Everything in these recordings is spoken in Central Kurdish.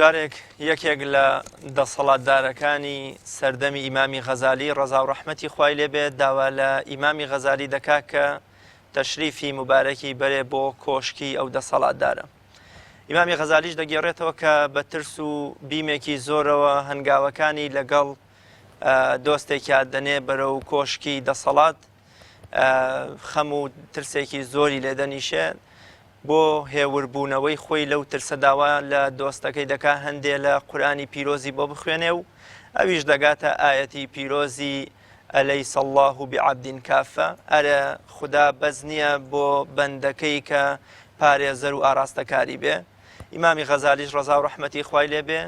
جارێک یەکێک لە دەسەڵاتدارەکانی سەردەمی ئیمامی غەزالی ڕەزا و ڕەحمەتی خوای لێ بێت داوا لە ئیمامی غەزالی دەکا کە تەشریفی موبارەکی بەرێ بۆ کۆشکی ئەو دەسەڵاتدارە. ئیمامی غەزالیش دەگێڕێتەوە کە بە ترس و بیمێکی زۆرەوە هەنگاوەکانی لەگەڵ دۆستێکیا دەنێ بەرەو کۆشکی دەسەڵات خەم و ترسێکی زۆری لێ دەنیشێ بۆ هێوربوونەوەی خۆی لەو ترسە داوا لە دۆستەکەی دەکا هەندێ لە قورئانی پیرۆزی بۆ بخوێنێ و ئەویش دەگاتە ئایەتی پیرۆزی ئەلەیس اللە بعبد کافە ئەرێ خودا بەس نییە بۆ بەندەکەی کە پارێزەر و ئاراستەکاری بێ ئیمامی غەزالیش ڕەزا و ڕەحمەتی خوای لێ بێ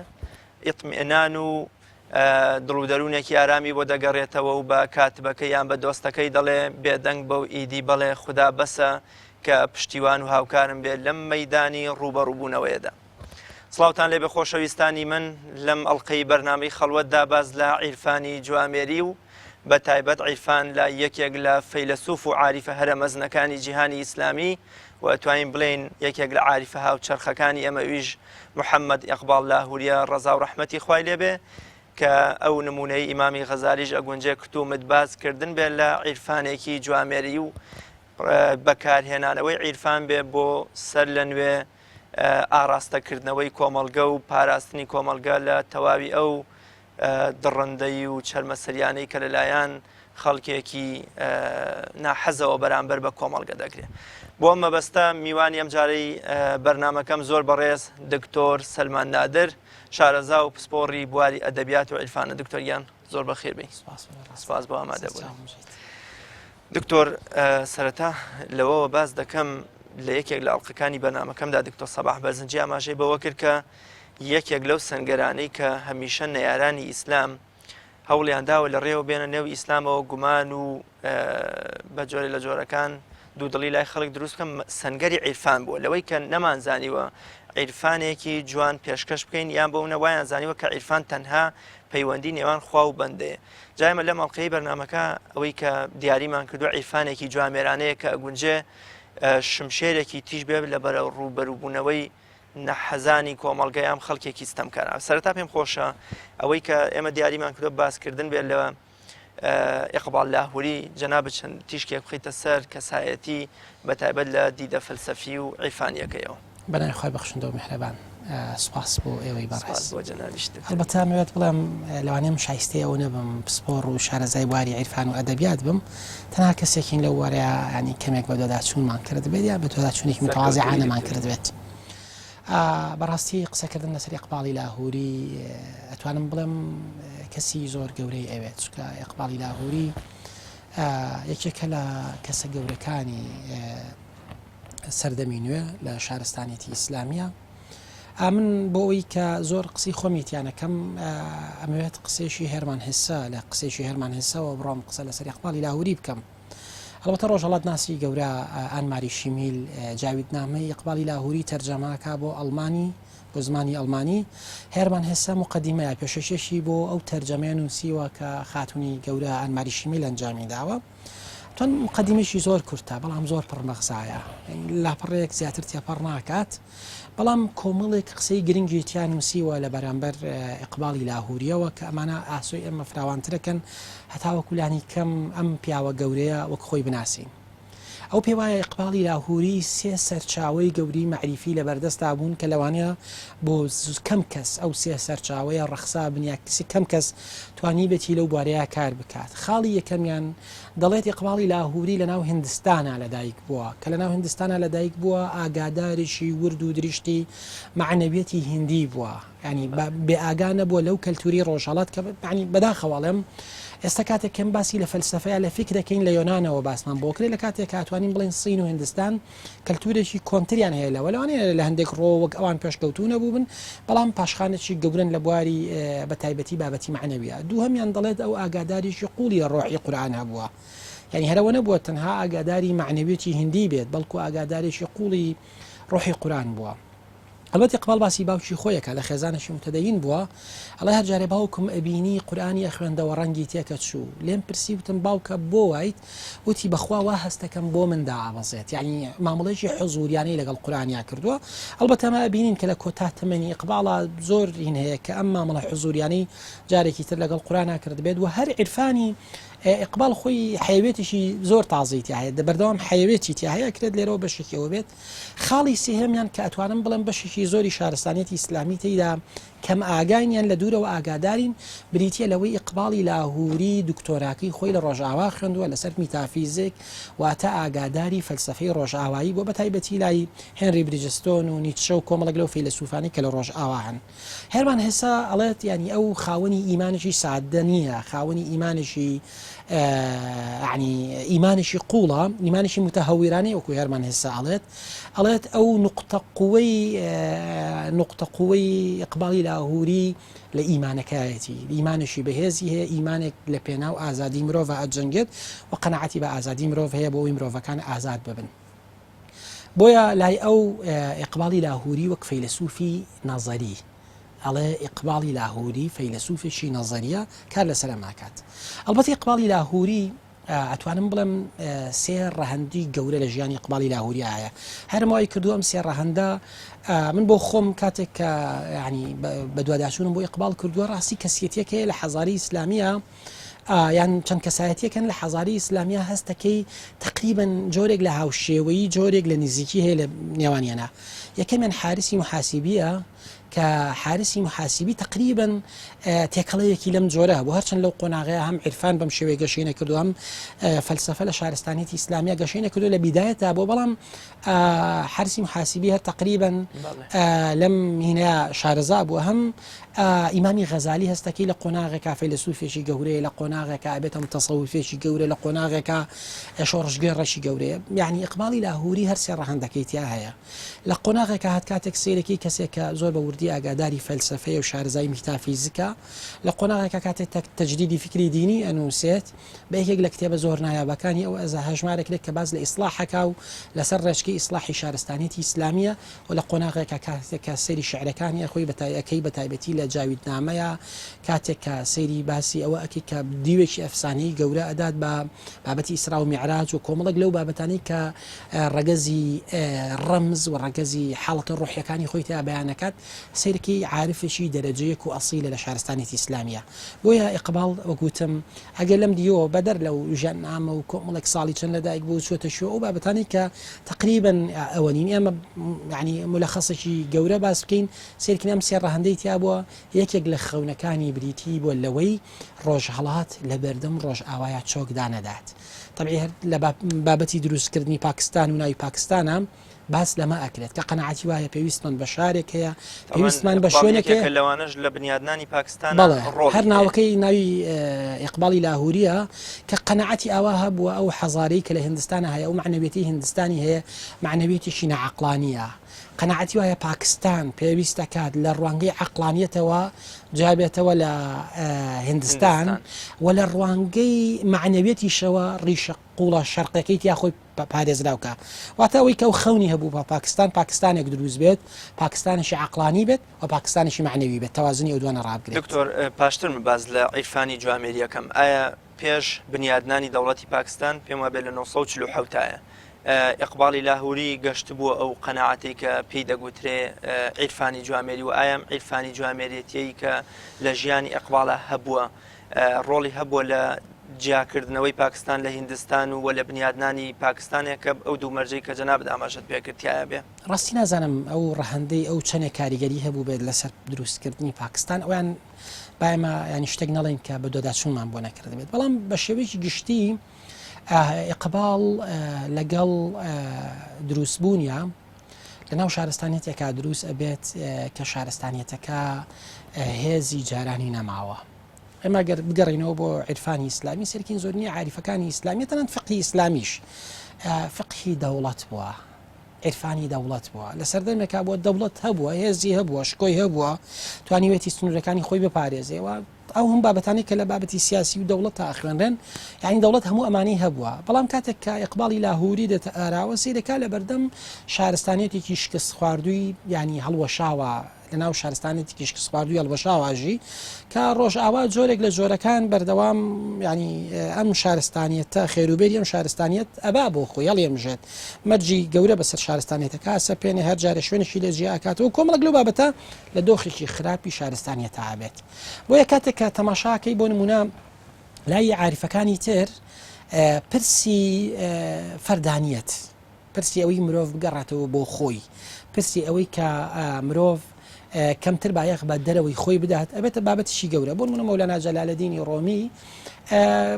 ئیطمئنان و دڵ و دەروونێکی ئارامی بۆ دەگەڕێتەوە و بە کاتبەکەی یان بە دۆستەکەی دەڵێ بێدەنگ بە و ئیدی بەڵێ خودا بەسە کە پشتیوان و هاوکارم بێت لەم مەیدانی ڕووبەڕووبوونەوەیەدا. سڵاوتان لێبێ خۆشەویستانی من لەم ئەڵلقەی بەرنامەی خەڵوەتدا باس لە عیرفانی جوامێری و بە تایبەت عیرفان لە یەکێک لە فەیلەسوف و عاریفە هەرە مەزنەکانی جیهانی ئیسلامی و ئەتوانین بڵێین یەکێک لە عاریفە هاوچەرخەکانی ئێمە ئەویش محەممەد ئیقباڵ لاهوریە ڕەزا و ڕەحمەتی خوای لێبێ کە ئەو نمونەی ئیمامی غەزالیش ئەگونجێ کتومت باس کردن بێ لە عیرفانێکی جوامێری و بەکارهێنانەوەی عیرفان بێ بۆ سەر لە نوێ ئاراستەکردنەوەی کۆمەڵگە و پاراستنی کۆمەڵگە لە تەواوی ئەو دڕندەیی و چەرمەسەریانەی کە لەلایەن خەڵکێکی ناحەزەوە بەرامبەر بە کۆمەڵگە دەکرێت. بۆ ئەم مەبەستە میوانی ئەمجارەی بەرنامەکەم زۆر بەڕێز دکتۆر سەلمان نادر شارەزا و پسپۆڕی بواری ئەدەبیات و عیرفانە دکتۆر گیان زۆر بەخێر بێی سپاس بۆ ئامادەبوون. دکتۆر سەرەتا لەوەوە باس دەکەم لە یەکێک لە ئەڵلقەکانی بەرنمەکەمدا دکتۆر سەباح بەرزنجی ئاماژەی بەوە کرد کە یەکێک لەو سەنگەرانەی کە هەمیشە نەیارانی ئیسلام هەوڵیان داوە لە ڕێوە بێنە نێو ئیسلامەوە گومان و بە جۆرە لە جۆرەکان دوودڵی لای خەڵک دروست بکەم سنگەری عیرفان بووە لەوەی کە نەمانزانیوە عیرفانێکی جوان پێشکەش بکەین یان بۆ منە وایان زانیوە کە عیرفان تەنها پەیوەندی نێوان خوا و بەندەیە جایمە لەم ئەڵلقەی بەرنمەکە ئەوەی کە دیاریمان کردو عیرفانێکی جوامێرانەیە کە ئەگونجێ شمشێرێکی تیژ بێ لە بەرە ڕووبەروبوونەوەی نەحەزانی کۆمەڵگە یان خەڵکێکی ستەمکارە سەرەتا پێم خۆشە ئەوەی کە ئێمە دیاریمان کردو باسکردن بێت لە ئیقبال لاهوری جەنابت چەند تیشکێک بخەیتە سەر کەسایەتی بە تایبەت لە دیدە فەلسەفی و عیرفانیەکەیەوە. بەناوی خوای بەخشندە و میهرەبان سوپاس بۆ ئێوەی بەڕێز. سوپاس بۆ جەنابیشت. هەڵبەتە ئەمەوێت بڵێم لەوانەیە من شایستەی ئەوە نەبم پسپۆڕ و شارەزای بواری عیرفان و ئەدەبیات بم تەنها کەسێکین لەو بوارەیا یانی کەمێک بەدواداچوونمان کردبێت یا بەدواداچوونێکی متەوازیعانەمان کردبێت. بەڕاستی قسەکردن لەسەر ئیقباڵی لاهوری ئەتوانم بڵێم کەسی زۆر گەورەی ئەوێت چونکە ئیقباڵی لاهوری یەکێکە لە کەسە گەورەکانی سەردەمی نوێ لە شارستانیەتی ئیسلامیە ئامن بۆ ئەوی کە زۆر قسەی خۆمی تیانەکەم ئەمەوێت قسێکی هێرمان هسە لە قسێکی هێرمان هسەوە بڕۆم قسە لەسەر ئیقباڵی لاهوری بکەم هەڵبەتە ڕۆژهەڵاتناسی گەورە ئان ماری شیمیل جاویدنامەی ئیقباڵی لاهوری تەرجەمە کا بۆ ئەڵمانی بۆ زمانی ئەڵمانی. هێرمان هێسە موقەدیمە یا پێشەکیەکی بۆ ئەو تەرجەمەیە نووسیوە کە خاتوونی گەورە ئان ماری شیمیل ئەنجامی داوە. تۆن موقەدیمەیەکی زۆر کورتە بەڵام زۆر پڕ مەغزایە. لاپەڕەیەک زیاتر تێپەڕ ناکات. بەڵام کۆمەڵێک قسەی گرنگی تیا نووسیوە لە بەرامبەر ئیقباڵی لاهوریەوە کە ئەمانە ئاسۆی ئێمە فراوانترەکەن هەتاوەکو لانی کەم ئەم پیاوە گەورەیە وەک خۆی بناسین. ئەو پێوایە ئیقباڵی لاهوری سێ سەرچاوەی گەوری مەعریفی لەبەردەستا بوون کە لەوانەیە بۆ کەم کەس ئەو سێ سەرچاوەیە ڕەخسا بن یا کسی کەم کەس توانیبێتی لەو بوارەیە کار بکات. خاڵی یەکەمیان دەڵێت ئیقباڵی لاهوری لەناو هندستانا لەدایک بووە، کە لەناو هندستانا لەدایک بووە ئاگادارێکی ورد و درشتی مەعنەویەتی هندی بووە، یانی بێ ئاگا نەبووە لەو کەلتوری ڕۆژهەڵات کە یانی بەداخەوە ئەڵێم ئێستا کاتێک کەم باسی لە فەلسەفە یا لە فیکر دەکەین لە یۆنانەوە باسمان بۆ کرێ لە کاتێک ئەتوانین بڵێین سین و هندستان کەلتورێکی کۆنتریان هەیە لەوە لەوانەیە لە هەندێک ڕۆ وەک ئەوان پێشکەوتوو نەبووبن بەڵام پاشخانێکی گەورەن لە بواری بە تایبەتی بابەتی مەعنەویە دووهەمیان دەڵێت ئەو ئاگادارێکی قوڵی لە ڕۆحی قورئان هەبووە یعنی هەرەوە نەبووە تەنها ئاگاداری مەعنەویەتی هندی بێت بەڵکو ئاگادارێکی قوڵی ڕۆحی قورئان بووە. ئەلبەت ئیقباڵ باسی باوکی خۆی ئەکا لە خێزانێکی متدەین بووە ئەڵێ هەر جارێ باوکم ئەبینی قورئانی ئەخوێندەوە ڕەنگی تێکەچوو لێم پرسی وتم باوکە بۆ وایت وتی بەخوا وا هەستەکەم بۆ من دائەبەزێت یعنی مامەڵەیەکی حزوریانەی لەگەڵ قورئانیا کردووە ئەڵبەتە ئەمە ئەبینین کە لە کۆتا تەمەنی ئیقباڵا زۆر هین هەیە کە ئەم مامەڵە حزوریانەی جارێکی تر لەگەڵ قورئانا کردبێت و هەر عیرفانی ئیقباڵ خۆی حەیەوێتێکی زۆر تازەی تیا هەیە بەردەوام حەیەوێتی تیا هەیە کرێت لێرەوە بەشێکی ئەوە بێت خاڵی سێهەمیان کە ئەتوانم بڵێم بەشێکی زۆری شارستانیەتی ئیسلامی تێیدا کەم ئاگاین یان لە دوورەوە ئاگادارین بریتیە لەوەی ئیقباڵی لاهوری دکتۆراکەی خۆی لە ڕۆژئاوا خوێندووە لەسەر میتافیزیک واتە ئاگاداری فەلسەفەی ڕۆژئاوایی بووە بەتایبەتی لای هێنری بریجستۆن و نیتشە و کۆمەڵێک لەو فەیلەسوفانەی کە لە ڕۆژئاوا هەن. هێرمان هێسە ئەڵێت یانی ئەو خاوەنی ئیمانێکی سادە نییە خاوەنی ئیمانێکی ینی ئیمانێکی قوڵە ئیمانێکی متهورانەی وەکو هێرمان هێسە ئەڵێت ئەڵێت ئەو نقطە قوەی نقطە قوەی ئقباڵی لاهوری لە ئیمانەکایەتی ئیمانێکی بەهێزی هەیە ئیمانێک لە پێناو ئازادی مرۆڤ ئەجەنگێت و قەنەعەتی بە ئازادی مرۆڤ هەیە بۆ ئەوی مرۆڤەکان ئازاد ببن. بۆیە لای ئەو ئیقباڵی لاهوری وەک فەیلەسوفی نەزەری ئەڵێ ئیقباڵی لاهوری فەیلەسوفێکی نەزەریە کار لەسەر ئەم ئەکات. ئەڵبەتە ئیقباڵی لاهوری ئەتوانم بڵێم سێ ڕەهەندی گەورە لە ژیانی ئیقباڵی لاهوری هەیە. هەرم وای کردو ئەم سێ ڕەهەندە من بۆ خۆم کاتێک کە ینی بەدواداچوونم بۆ ئیقباڵ کردووە ڕاستی کەسیەتێک هەیە لە حەزاری ئیسلامیە یان چەند کەسایەتیەکەن لە حەزاری ئیسلامیە هەستەکەی تقریبا جۆرێک لە هاوشێوەیی جۆرێک لە نزیکی هەیە لە نێوانیانە یەکەمیان حارسی محاسیبیە کە حارسی محاسیبی تقریبا تێکەڵەیەکی لەم جۆرە بۆ هەرچەند لەو قۆناغەیە هەم عیرفان بەم شێوەیە گەشەی نەکردو هەم فەلسفە لە شارستانیەتی ئیسلامیە گەشەی نەکردو لە بیدایەتا بۆ بەڵام حارسی محاسیبی هەر تقریبا لەم هینە شارەزا بووە هەم ئیمامی غەزالی هەستەکەی لە قۆناغێکا فەیلەسوفێکی گەورەیە لە قۆناغێکا ئەبێتە متەسەوفێکی گەورە لە قۆناغێکا شۆڕشگێڕێکی گەورەیە یعنی ئیقباڵی لاهوری هەر سێ ڕەهەندەکەی تیا هەیە لە قۆناغێکا هەت کاتێک سەیرەکەی کەسێک کە زۆر بە وردی ئاگاداری فەلسەفەیە و شارەزای میتافیزیکە لە قۆناغێکا کاتێک تەجدیدی فکری دینی ئەنووسێت بە یەکێک لە کتێبە زۆر نایابەکانی ئەو ئەزا هەژمارەکرێت کە باس لە ئیسلاحەکا و لەسەر ڕێچکەی ئیسلاحی شارستانیەتی ئیسلامیە و لە قۆناغێکا کاتێک کە سەیری شیعرەکانی ئەخۆی بە ئەکەی بە تایبەتی لە جاویدنامەیا کاتێک کە سەیری باسی ئەوە ئەکەی کە دیوێکی ئەفسانەیی گەورە ئەدات بە بابەتی ئیسرا و میعراج و کۆمەڵێک لەو بابەتانەی کە ڕەگەزی ڕەمز و ڕەگەزی حاڵەتە ڕۆحیەکانی خۆی تیا بەیان ئەکات سەیرکەی عارفێکی دەرەجە یەک و ئەسیلە لە شارستانیەتی ئیسلامیە بۆیە ئیقباڵ وەک وتم ئەگەر لەم دیوەوە بەدەر لەو ژیاننامە و کۆمەڵێک ساڵی چەند لەدایک بوو چووەتە کوێ ئەو بابەتانەی کە تەقریبەن ئەوە نین ئێمە یعنی ملەخەسێکی گەورە باس بکەین سەیرکن ئەم سێ ڕەهەندەی تیا بووە یەکێک لە خەونەکانی بریتی بووە لەوەی ڕۆژهەڵات لە بەردەم ڕۆژئاوایا چۆک دانەدات تەبعی هەر لە بابەتی دروستکردنی پاکستان و ناوی پاکستانە باس لەمە ئەکرێت کە قەناعەتی وایە پێویستمان بە شارێک هەیە پێویستمان بە شوێنێک هەیە لەوانەش لە بنیادنانی پاکستان بەڵێ هەر ناوەکەی ناوی ئیقباڵی لاهوریە کە قەناعەتی ئاوا هەبووە ئەو حەزارەی کە لە هندستانە هەیە ئەو معنەویەتی هندستانی هەیە معنەویەتێکی ناعەقڵانیە قەناعەتی وایە پاکستان پێویست دەکات لە ڕوانگەی عەقڵانیەتەوە جیابێتەوە لە هندستان و لە ڕوانگەی معنەویەتیشەوە ڕیشە قوڵە شەرقەکەی تیا خۆی پارێزراو کا. واتە ئەوەی کە ئەو خەونی هەبوو بە پاکستان، پاکستانێک دروست بێت، پاکستانێکی عەقڵانی بێت و پاکستانێکی مەعنەوی بێت، تەوازنی ئەو دوانە ڕابگرێت. دکتۆر پاشتر من باس لە عیرفانی جوامێری ئەکەم، ئایا پێش بنیادنانی دەوڵەتی پاکستان، پێم وابێت لە 947 ە، ئیقباڵی لاهوری گەشتبووە ئەو قەناعەتەی کە پێی دەگوترێ عیرفانی جوامێری و ئایا ئەم عیرفانی جوامێریەتیەی کە لە ژیانی ئیقباڵا هەبووە ڕۆڵی هەبووە لە جیاکردنەوەی پاکستان لە هیندستان و وە لە بنیادنانی پاکستانێک کە ئەو دوو مەرجەی کە جەنابت ئاماژەت پێکرد تیایا بێ؟ ڕاستی نازانم ئەو ڕەهەندەی ئەو چەنێک کاریگەری هەبووبێت لەسەر دروستکردنی پاکستان ئەویان با ئێمە یانی شتێک نەڵێین کە بەدواداچوونمان بۆ نەکردبێت بەڵام بە شێوەیەکی گشتی ئیقباڵ لەگەڵ دروستبوونیا لەناو شارستانیەتێکا دروست ئەبێت کە شارستانیەتەکە هێزی جارانی نەماوە. ئێمە گەر بگەڕینەوە بۆ عیرفانی ئیسلامی سەرکین زۆر نییە عاریفەکانی ئیسلامی تەنانەت فقهی ئیسلامیش فقهی دەوڵەت بووە عیرفانی دەوڵەت بووە لە سەردەمێکا بووە دەوڵەت هەبووە هێزی هەبووە شکۆی هەبووە توانیوێتی سنوورەکانی خۆی بپارێزێەوە. ئەو هەم بابەتانەی کە لە بابەتی سیاسی و دەوڵەت تا ئەخوێنرێن یعنی دەوڵەت هەموو ئەمانی هەبووە بەڵام کاتێک کە ئیقباڵی لاهوری دێتە ئاراوە سەیرەکا لە بەردەم شارستانیەتێکی شکست خواردووی یعنی هەڵوەشاوە لەناو شارستانێتێکی شکستخواردووی هەڵوەشاوە ئەژی کە ڕۆژئاوا جۆرێک لە جۆرەکان بەردەوام ینی ئەم شارستانیەتە خێروبێری ئەم شارستانیەت ئەبا بۆ خۆی هەڵێمژێت مەرجی گەورە بەسەر شارستانیەتەکە سەپێنێ هەر جارە شوێنێکی لێ جیا ئەکاتەوە کۆمەڵک لەو بابەتە لە دۆخێکی خراپی شارستانیەتا ئەبێت بۆیە کاتێک کە تەماشاکەی بۆ نمونە لای عارفەکانی تر پرسی فەردانیەت پرسی ئەوەی مرۆڤ بگەڕێتەوە بۆ خۆی، پرسی ئەوەی کە مرۆڤ کەمتر بایەخ بە دەرەوەی خۆی بدات ئەبێتە بابەتیشی گەورە بۆ نمونە مەولانا جەلالەدینی ڕۆمی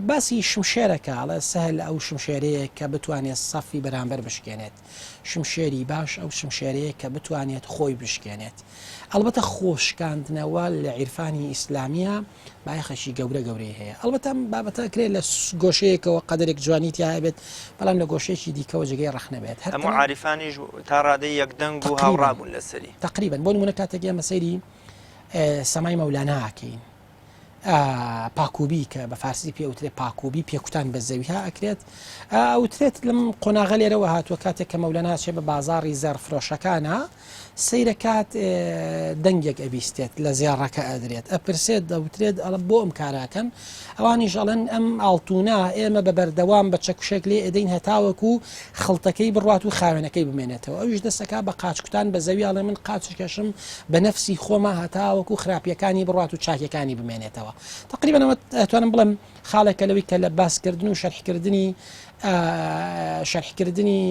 باسی شمشێرەکە ئەڵێ سەهل ئەو شمشێرەیە کە بتوانێت سەفی بەرامبەر بشکێنێت شمشێری باش ئەو شمشێرەیە کە بتوانێت خۆی بشکێنێت ئەڵبەتە خۆشکاندنەوە لە عیرفانی ئیسلامیە بایەخێکی گەورە گەورەی هەیە ئەڵبەتە ئەم بابەتە کرێت لە گۆشەیەکەوە قەدەرێک جوانی تیا هەبێت بەڵام لە گۆشەیەکی دیکەوە جێگەی ڕەخنە بێت هەر هەموو عارفانیش تا ڕادەی یەکدەنگ و هاوڕا بوون لەسەری تقریبا بۆ نمونە کاتێک ئێمە سەیری سەمای مەولانا ئەکەین پاکوبی کە بە فارسی پێ وترێت پاکوبی پێکوتان بە زەویها ئەکرێت ئەوترێت لەم قۆناغە لێرەوە هاتووە کاتێک کە مەولەنا چێ بە بازاڕی زێڕ فرۆشەکانە سەیرەکات دەنگێک ئەبیستێت لە زێڕەکە ئەدرێت ئەپرسێت دەوترێت ئەڵە بۆ ئەم کاراکەن ئەوانیش ئەڵێن ئەم ئاڵتونە ئێمە بە بەردەوام بە چەکوشێک لێ ئەدەین هەتاوەکو خڵتەکەی بڕوات و خاوێنەکەی بمێنێتەوە ئەویش دەسەکا بە قاچکوتان بە زەوی ئەڵێ من قاچکەشم بە نەفسی خۆما هەتاوەکو خراپیەکانی بڕوات و چاکەکانی بمێنێتەوە تقریبا ئەوە ئەتوانم بڵێم خاڵێکە لەوەی کە لە باسکردن و شەرحکردنی شەرحکردنی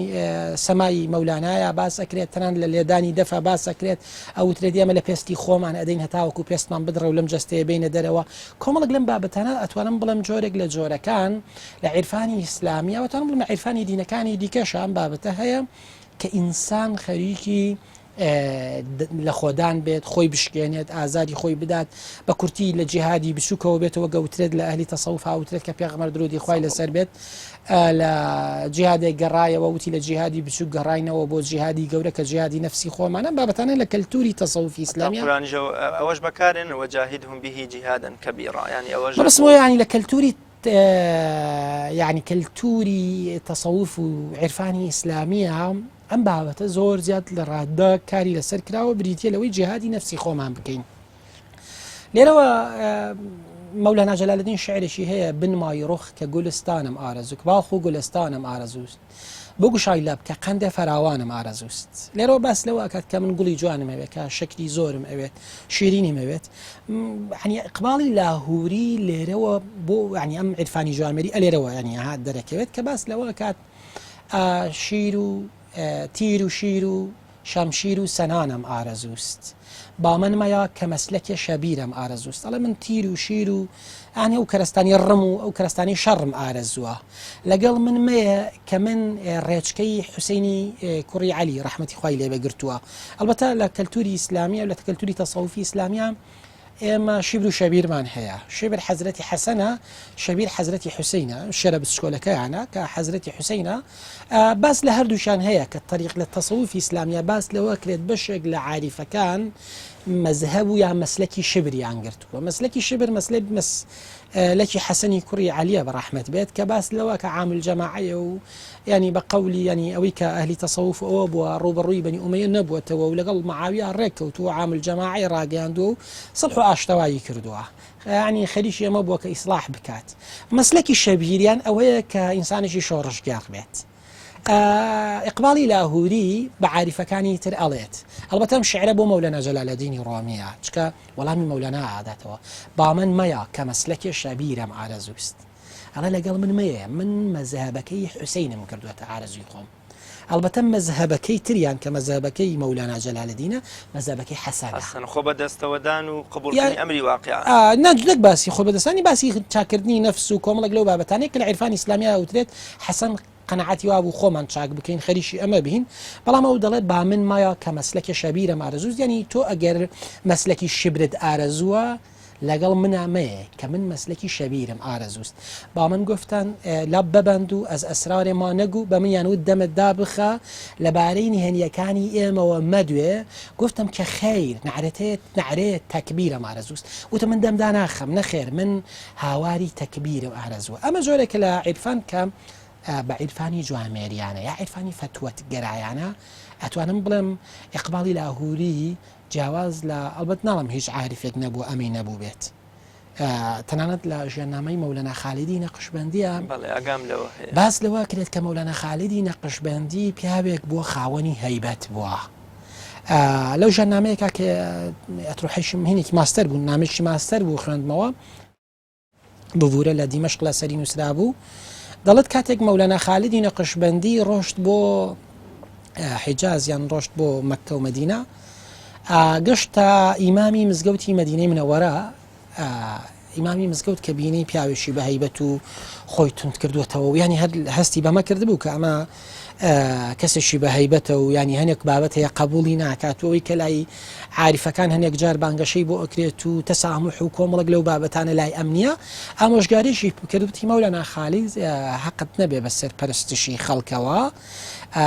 سەمای مەولانایە باس ئەکرێت تەنان لە لێدانی دەفە باس ئەکرێت ئەوترێت ئێمە لە پێستی خۆمان ئەدەین هەتاوەکو پێستمان بدڕێ و لەم جەستەیە بینە دەرەوە کۆمەڵک لەم بابەتانە ئەتوانم بڵێم جۆرێک لە جۆرەکان لە عیرفانی ئیسلامی ئەوەتوانم بڵێم لە عیرفانی دینەکانی دیکەش ئەم بابەتە هەیە کە ئینسان خەریکی لە خۆدان بێت خۆی بشکێنێت ئازاری خۆی بدات بە کورتی لە جیهادی بچووکەوە بێتەوە گەوترێت لە ئەهلی تەسەوف هاوترێت کە پێغەمبەر درودی خوای لەسەر بێت لە جیهادێک گەڕایەوە وتی لە جیهادی بچووک گەڕاینەوە بۆ جیهادی گەورە کە جیهادی نەفسی خۆمانە بابەتانە لە کەلتوری تەسەوفی ئیسلامی ئەوەش بەکارێن وجاهدهم به جهادا كبيرا ینی ئەوەش بەسمەوە ینی لە کەلتوری یعنی کەلتوری تەسەوف و عیرفانی ئیسلامیە ئەم بابەتە زۆر زیاد لە ڕاددە کاری لەسەر کراوە بریتە لەوەی جیهادی نەفسی خۆمان بکەین لێرەوە مەولانا جەلالەدین شعرێکی هەیە بنمای ڕخ کە گولستانم ئارەزوو باخ و گولستانم ئارەزووست بگوشای لەب کە قەندە فراوانم ئارەزووست لێرەوە باس لەوە ئەکات کە من گوڵی جوانم ئەوێت کە شەکری زۆرم ئەوێت شیرینیم ئەوێت ینی ئقباڵی لاهوری لێرەوە بۆ ینی ئەم عیرفانی جوامێری ئەلێرەوە ینی هات دەرەکەوێت کە باس لەوە کات شیر و تیر و شیر و شەمشیر و سەنانم ئارەزووست با من مەیا کە مەسلەکێ شەبیرم ئارەزووست ئەڵێ من تیر و شیر و ئانی ئەو کەرەستانی ڕم و ئەو کەرەستانی شەڕم ئارەزووە لەگەڵ من مەیە کە من ڕێچکەی حوسینی کوڕی عەلی ڕەحمەتی خوای لێ بەگرتووە ئەلبەتە لە کەلتوری ئیسلامیە و لە کەلتوری تەسەوفی ئیسلامیە ئێمە شیبر و شەبیرمان هەیە شیبر حەزرەتی حەسەنە شەبیر حەزرەتی حوسینە شێرە بچکۆلەکەیانە کە حەزرەتی حوسینە باس لە هەردووشان هەیە کە تەریق لە تەسەوفی ئیسلامیە باس لەوە کرێت بەشێک لە عاریفەکان مەزهەب و یا مەسلەکی شبریان گرتووە مەسلەکی شبر مەسلە مەس لەکی حەسەنی کوڕی عەلیە بە ڕەحمەت بێت کە باس لەوە کە عامل جەماعەیە و ینی بە قەولی ینی ئەوەی کە ئەهلی تەسەوف ئەوە بووە ڕووبەڕووی بەنی ئومەیە نەبووەتەوە و لەگەڵ معاویە ڕێککەوتووە عامل جەماعەی ڕاگەیاندووە و سڵح و ئاشتەوایی کردووە ینی خەریکی ئەمە بووە کە ئیسلاح بکات مەسلەکی شەبیریان ئەوەیە کە ئینسانێکی شۆڕشگێڕ بێت ئیقباڵی لاهوری بە عاریفەکانی تر ئەڵێت ئەڵبەتە ئەم شعرە بۆ مەولانا جەلالەدینی ڕۆمیە چکە وەڵامی مەولانا ئاداتەوە با من مەیا کە مەسلەکێ شەبیرەم ئارەزووست ئەڵێ لەگەڵ من مەیە من مەزهەبەکەی حوسینم کردووەتە ئارەزووی خۆم ئەڵبەتە مەزهەبەکەی تریان کە مەزهەبەکەی مەولانا جەلالەدینە مەزهەبەکەی حەسەنە. حەسەن خۆ بەدەستەوەدان و قبوڵکردنی ئەمری واقیع. نا نەک باسی خۆ بەدەستانی باسی چاکردنی نەفس و کۆمەڵێک لەو بابەتانەی کە لە عیرفانی ئیسلامییا ئەوترێت حەسەن قەناعەتی وابوو خۆمان چاک بکەین خەریکی ئەمە بین بەڵام ئەو دەڵێت با من مایا کە مەسلەکێ شەبیرەم ئارەزووست یانی تۆ ئەگەر مەسلەکی شبرت ئارەزووە. لەگەڵ منا مەیە کە من مەسلەکی شەبیرم ئارەزووست با من گفتن لب ببند و از اسرار ما نگو بە منیان وت دەمت دابخە لەبارەی نهێنیەکانی ئێمەوە مەدوێ گفتم کە خیر نعرەتێت نعرەیە تەکبیرم ئارەزووست وتم من دەم داناخەم نەخێر من هاواری تەکبیرم ئارەزووە ئەمە جۆرێکە لە عیرفان کە بە عیرفانی جوامێریانە یا عیرفانی فەتوەتگەرایانە ئەتوانم بڵێم ئیقباڵی لاهوری جیاواز لە ئەڵبەت ناڵم هیچ عاریفێک نەبوو ئەمەی نەبوو بێت تەنانەت لە ژیاننامەی مەولەنا خالیدی نەقشبەندیە باس لەوە کرێت کە مەولەنا خالیدی نەقشبەندی پیاوێک بووە خاوەنی هەیبەت بووە لەو ژیاننامەیەکە کە ئەترۆحیشم هینێکی ماستەر بوو نامێکی ماستەر بوو خوێندمەوە ببورە لە دیمەشق لەسەری نووسرابوو دەڵێت کاتێک مەولانا خالیدی نەقشبەندی ڕۆشت بۆ حیجاز یان ڕۆشت بۆ مەککە و مەدینە گەشتە ئیمامی مزگەوتی مەدینەی منەوەرە ئیمامی مزگەوت کە بینی پیاوێکی بە هەیبەت و خۆی تند کردوێتەوە و ینی هەر هەستی بەمە کردبوو کە ئەمە کەسێکی بە هەیبەتە و ینی هەنێک بابەت هەیە قبولی ناکات و ئەوی کە لای عاریفەکان هەنێک جار بانگەشەی بۆ ئەکرێت و تەساموح و کۆمەڵێک لەو بابەتانە لای ئەم نییە ئامۆژگاریشی کرد وتی مەولانا خالید هەقت نەبێ بەسەر پەرستشی خەڵکەوە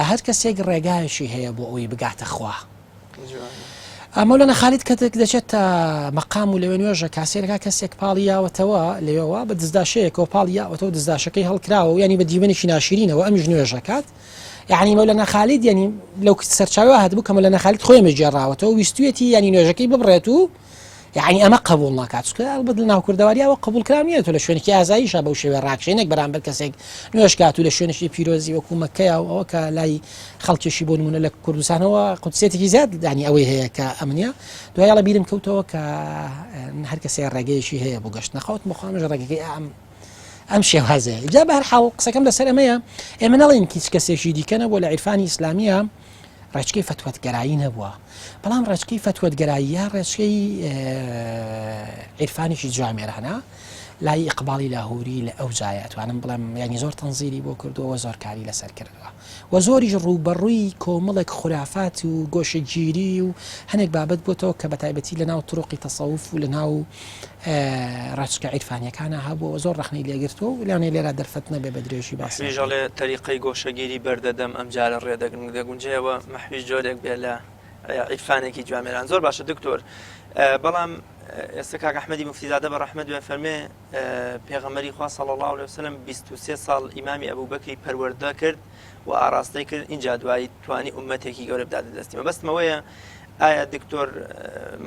هەر کەسێک ڕێگایەکی هەیە بۆ ئەوەی بگاتە خوا. مەولانا خالید کەتێک دەچێتە مەقام و لەوێ نوێژە کاسێرەکە کەسێک پاڵی یاوەتەوە لەوێەوە بە دزداشەیەکەوە پاڵی یاوەتەوە دزداشەکەی هەڵکراوە و ینی بە دیمەنێکی ناشرینەوە ئەمیش نوێژەکات یعنی مەولانا خالید یعنی لەو سەرچاوە هاتبوو کە مەولانا خالید خۆی ئەمە گێڕاوەتەوە ویستویەتی یعنی نوێژەکەی ببڕێت و یعنی ئەمە قبول ناکات چونکە ئەڵبەت لە ناو کوردەواریاوە قبول کرا نییە تۆ لە شوێنێکی ئازاییشە بەو شێوەیە ڕاکشێنێک بەرامبەر کەسێک نوێژ کات و لە شوێنێکی پیرۆزی وەکو مەکەیە و ئەوە کە لای خەڵکێکی بۆ نمونە لە کوردستانەوە قودسێتێکی زیاد دانی ئەوەی هەیە کە ئەمنیە دوای ئەڵە بیرم کەوتەوە کە هەر کەسێ ڕێگەیەکی هەیە بۆ گەشت نەخەوت مخوامش ڕێگەکەی ئەم ئەم شێوازەیە جا بە هەر حاڵ قسەکەم لەسەر ئەمەیە ئێمە نەڵێن هیچ کەسێکی دیکە نەبووە لە عیرفانی ئیسلامیە ڕێچکەی فەتوەتگەرایی نەبووە بەڵام ڕێچکەی فەتوەتگەرایی یا ڕێچکەی عیرفانێکی جوامێرانە لای ئیقباڵی لاهوری لە ئەو جایە ئەتوانم بڵێم ینی زۆر تەنزیری بۆ کردووە زۆر کاری لەسەر کردووە و زۆریش ڕووبەڕووی کۆمەڵێک خورافات و گۆشەگیری و هەنێک بابەت بۆتەوە کە بەتایبەتی لە ناو تڕۆقی تەسەوف و لە ناو ڕێچکە عیرفانیەکانە هەبووە و زۆر ڕەخنەی لێگرتووە و لەوانەیە لێرە دەرفەت نەبێ بە درێژی باسی مەحویش ئەڵێ تەریقەی گۆشەگیری بەردەدەم ئەمجارە ڕێ دەگرم دەگونجێەوە مەحویش جۆرێک بێ لە عیرفانێکی جوامێران زۆر باشە دکتۆر بەڵام ئێستا کاک ئەحمەدی موفتیزادە بە ڕەحمەت بێ فەرمێ پێغەمبەری خوا صلی اللە علیه وسلم 23 ساڵ ئیمامی ئەبوبەکری پەروەردە کرد و ئاراستەی کرد اینجا دوایی توانی ئومەتێکی گەورە بداتە دەستی مەبەستمەوەیە ئایا دکتۆر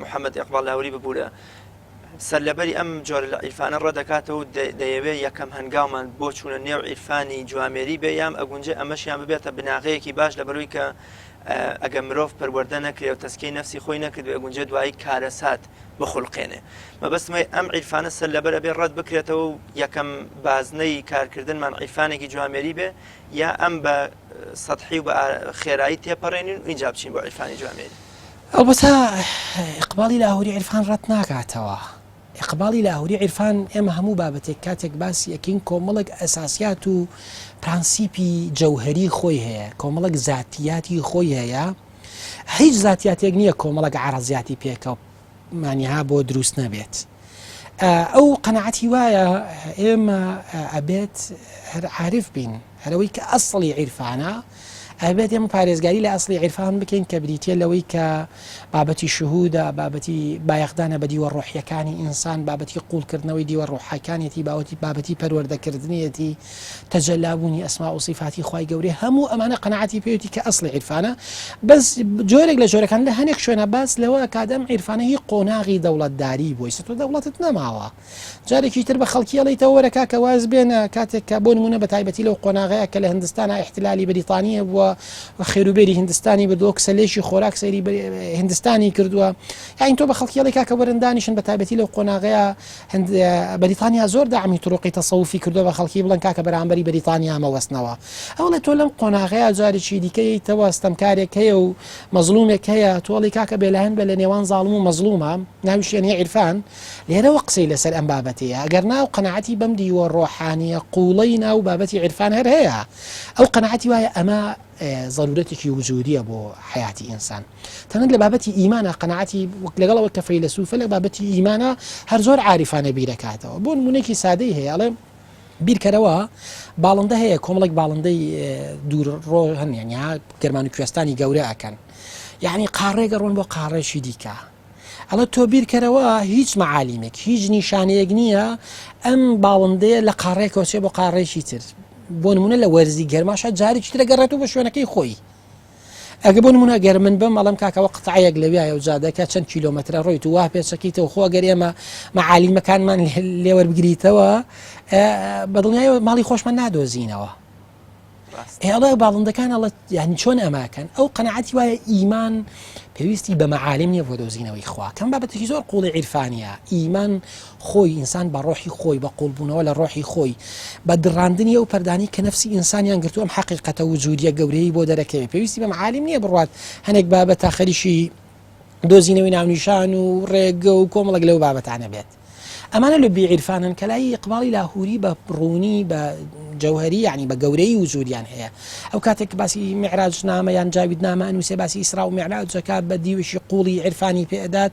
محەممەد ئەقبال لاوری ببوورە سەرلەبەری ئەم جۆرە لە عیرفانە ڕەدەکاتەوە و دەیەوێت یەکەم هەنگاومان بۆ چوونە نێو عیرفانی جوامێری بێ یام ئەگونجێ ئەمەشیان ببێتە بناغەیەکی باش لە بەروی کە ئەگە مرۆڤ پەروەردە نەکرێ و تەسکەی نەفسی خۆی نەکردوێ ئەگونجێ دوایی کارەسات بخولقێنێ. مەبەستم ئەوەیە ئەم عیرفانە سەرلەبەر ئەبێ ڕەت بکرێتەوە و یەکەم بازنەی کارکردنمان عیرفانێکی جوامێری بێ یا ئەم بە سەتحی و بە خێرایی تێپەڕێنین و ئینجا بچین بۆ عیرفانی جوامێری. ئەڵبەتە ئیقباڵی لاهوری عیرفان ڕەت ناکاتەوە. ئیقباڵی لاهوری عیرفان ئێمە هەموو بابەتێک کاتێک باسی ئەکەین کۆمەڵێک ئەساسیات و پرانسیپی جەوهەری خۆی هەیە، کۆمەڵێک زاتیاتی خۆی هەیە، هیچ زاتیاتێک نییە کۆمەڵێک عەڕەزیاتی پێکە مانیها بۆ دروست نەبێت ئەو قەنەعەتی وایە ئێمە ئەبێت هەر عارف بین هەرەوەی کە ئەسڵی عیرفانە ئەبێت ئێمە پارێزگاری لە ئەسڵی عیرفان بکەین کە بریتە لەوەی کە بابەتی شهودە بابەتی بایەخدانە بە دیوە ڕۆحیەکانی ئینسان بابەتی قوڵکردنەوەی دیوە ڕۆحەکانیەتی باوەتی بابەتی پەروەردەکردنیەتی تەجەلا بوونی ئەسما و سیفاتی خوای گەورەی هەموو ئەمانە قەناعەتی پێوتی کە ئەسڵی عیرفانە بەس جۆرێک لە جۆرەکان لە هەنێک شوێنە باس لەوە کادەم عیرفانە هی قۆناغی دەوڵەتداری بووی سە تۆ دەوڵەتت نەماوە جارێکی تر بە خەڵکی ئەڵیتەوە وەرە کاکە واز بێنە کاتێک کە بۆ نمونە بە تایبەتی لەو قۆناغەیە کە لە هندستانە احتلالی بەریتانیە بووە خێروبێری هندستانی بردووە کسەلێکی خۆراک سەیری هندستانی کردووە یاین تۆ بە خەڵکی ئەڵی کاکە وەرن دانیشن بە تایبەتی لەو قۆناغەیە هند بەریتانیا زۆر دەعمی تروقی تەسەوفی کردوە بە خەڵکی بڵێن کاکە بەرامبەری بەریتانیا مەوەستنەوە ئەوڵێ تۆ لەم قۆناغەیە جارێکی دیکە یەیتەوە ستەمکارێک هەیە و مەزڵومێک هەیە تۆڵی کاکە بێلایەن بە لە نێوان زاڵم و مەزڵومە ناویشێنی عیرفان لێرەوە قسەی لەسەر ئەم بابەتەیە ئەگەر ناو قەناعەتی بەم دیوە ڕۆحانیە قوڵەی ناو بابەتی عیرفان هەر هەیە ئەو قەناعەتی وایە ئەمە. زەرورەتێکی وجودیە بۆ حیاتی ئینسان تەنانەت لە بابەتی ئیمانە قەناعەتی وەک لەگەڵ ئەوە کە فەیلەسوفە لە بابەتی ئیمانە هەر زۆر عاریفانە بیرەکاتەوە بۆ نمونێکی سادەی هەیە ئەڵێ بیرکەرەوە باڵندە هەیە کۆمەڵێک باڵندەی دوور ڕۆ هەن یان گەرمان و کوێستانی گەورە ئەکەن یعنی قاڕێگە ڕۆن بۆ قاڕێکی دیکە ئەڵە تۆ بیرکەرەوە هیچ مەعالیمێک هیچ نیشانەیەک نییە ئەم باڵندەیە لە قاڕێکەوە چێ بۆ قاڕێکی تر بۆ نمونە لە وەرزی گەرماشە جارێکی ترە گەڕێتەوە بە شوێنەکەی خۆی ئەگە بۆ نمونە گەر من بم ئەڵم کاکەوە قطعەیەک لەویایە و جادەکە چەند کیلۆمەترە ڕۆیت و وا پێچەکەیتەوە خۆ ئەگەر ئێمە مەعالیمەکانمان لێوەربگریتەوە بەدڵنیایەوە ماڵی خۆشمان نادۆزینەوە ئێڵێ باڵندەکان ئەڵە یعنی چۆن ئەماکەن ئەو قەنەعەتی وایە ئیمان پێویستی بە مەعالم نییە بۆ دۆزینەوەی خوا کەم بابەتێکی زۆر قوڵی عیرفانیە ئیمان خۆی ئینسان بە ڕۆحی خۆی بە قوڵبوونەوە لە ڕۆحی خۆی بە دڕاندنی ئەو پەردانەی کە نەفسی ئینسانیان گرتووە ئەم حەقیقەتە وجودیە گەورەیەی بۆ دەرەکەوێ پێویستی بە مەعالیم نییە بڕوات هەنێک بابەتە خەریکی دۆزینەوەی ناونیشان و ڕێگە و کۆمەڵێک لەو بابەتانە بێت ئەمانە لوبی عیرفانن کە لای ئیقباڵی لاهوری بە ڕوونی بە جەوهری یعنی بە گەورەی وجودیان هەیە ئەو کاتێک باسی میعراج نامە یان جاوید نامە ئەنووسێ باسی ئیسرا و میعراج دەکات بە دیوێکی قوڵی عیرفانی پێ ئەدات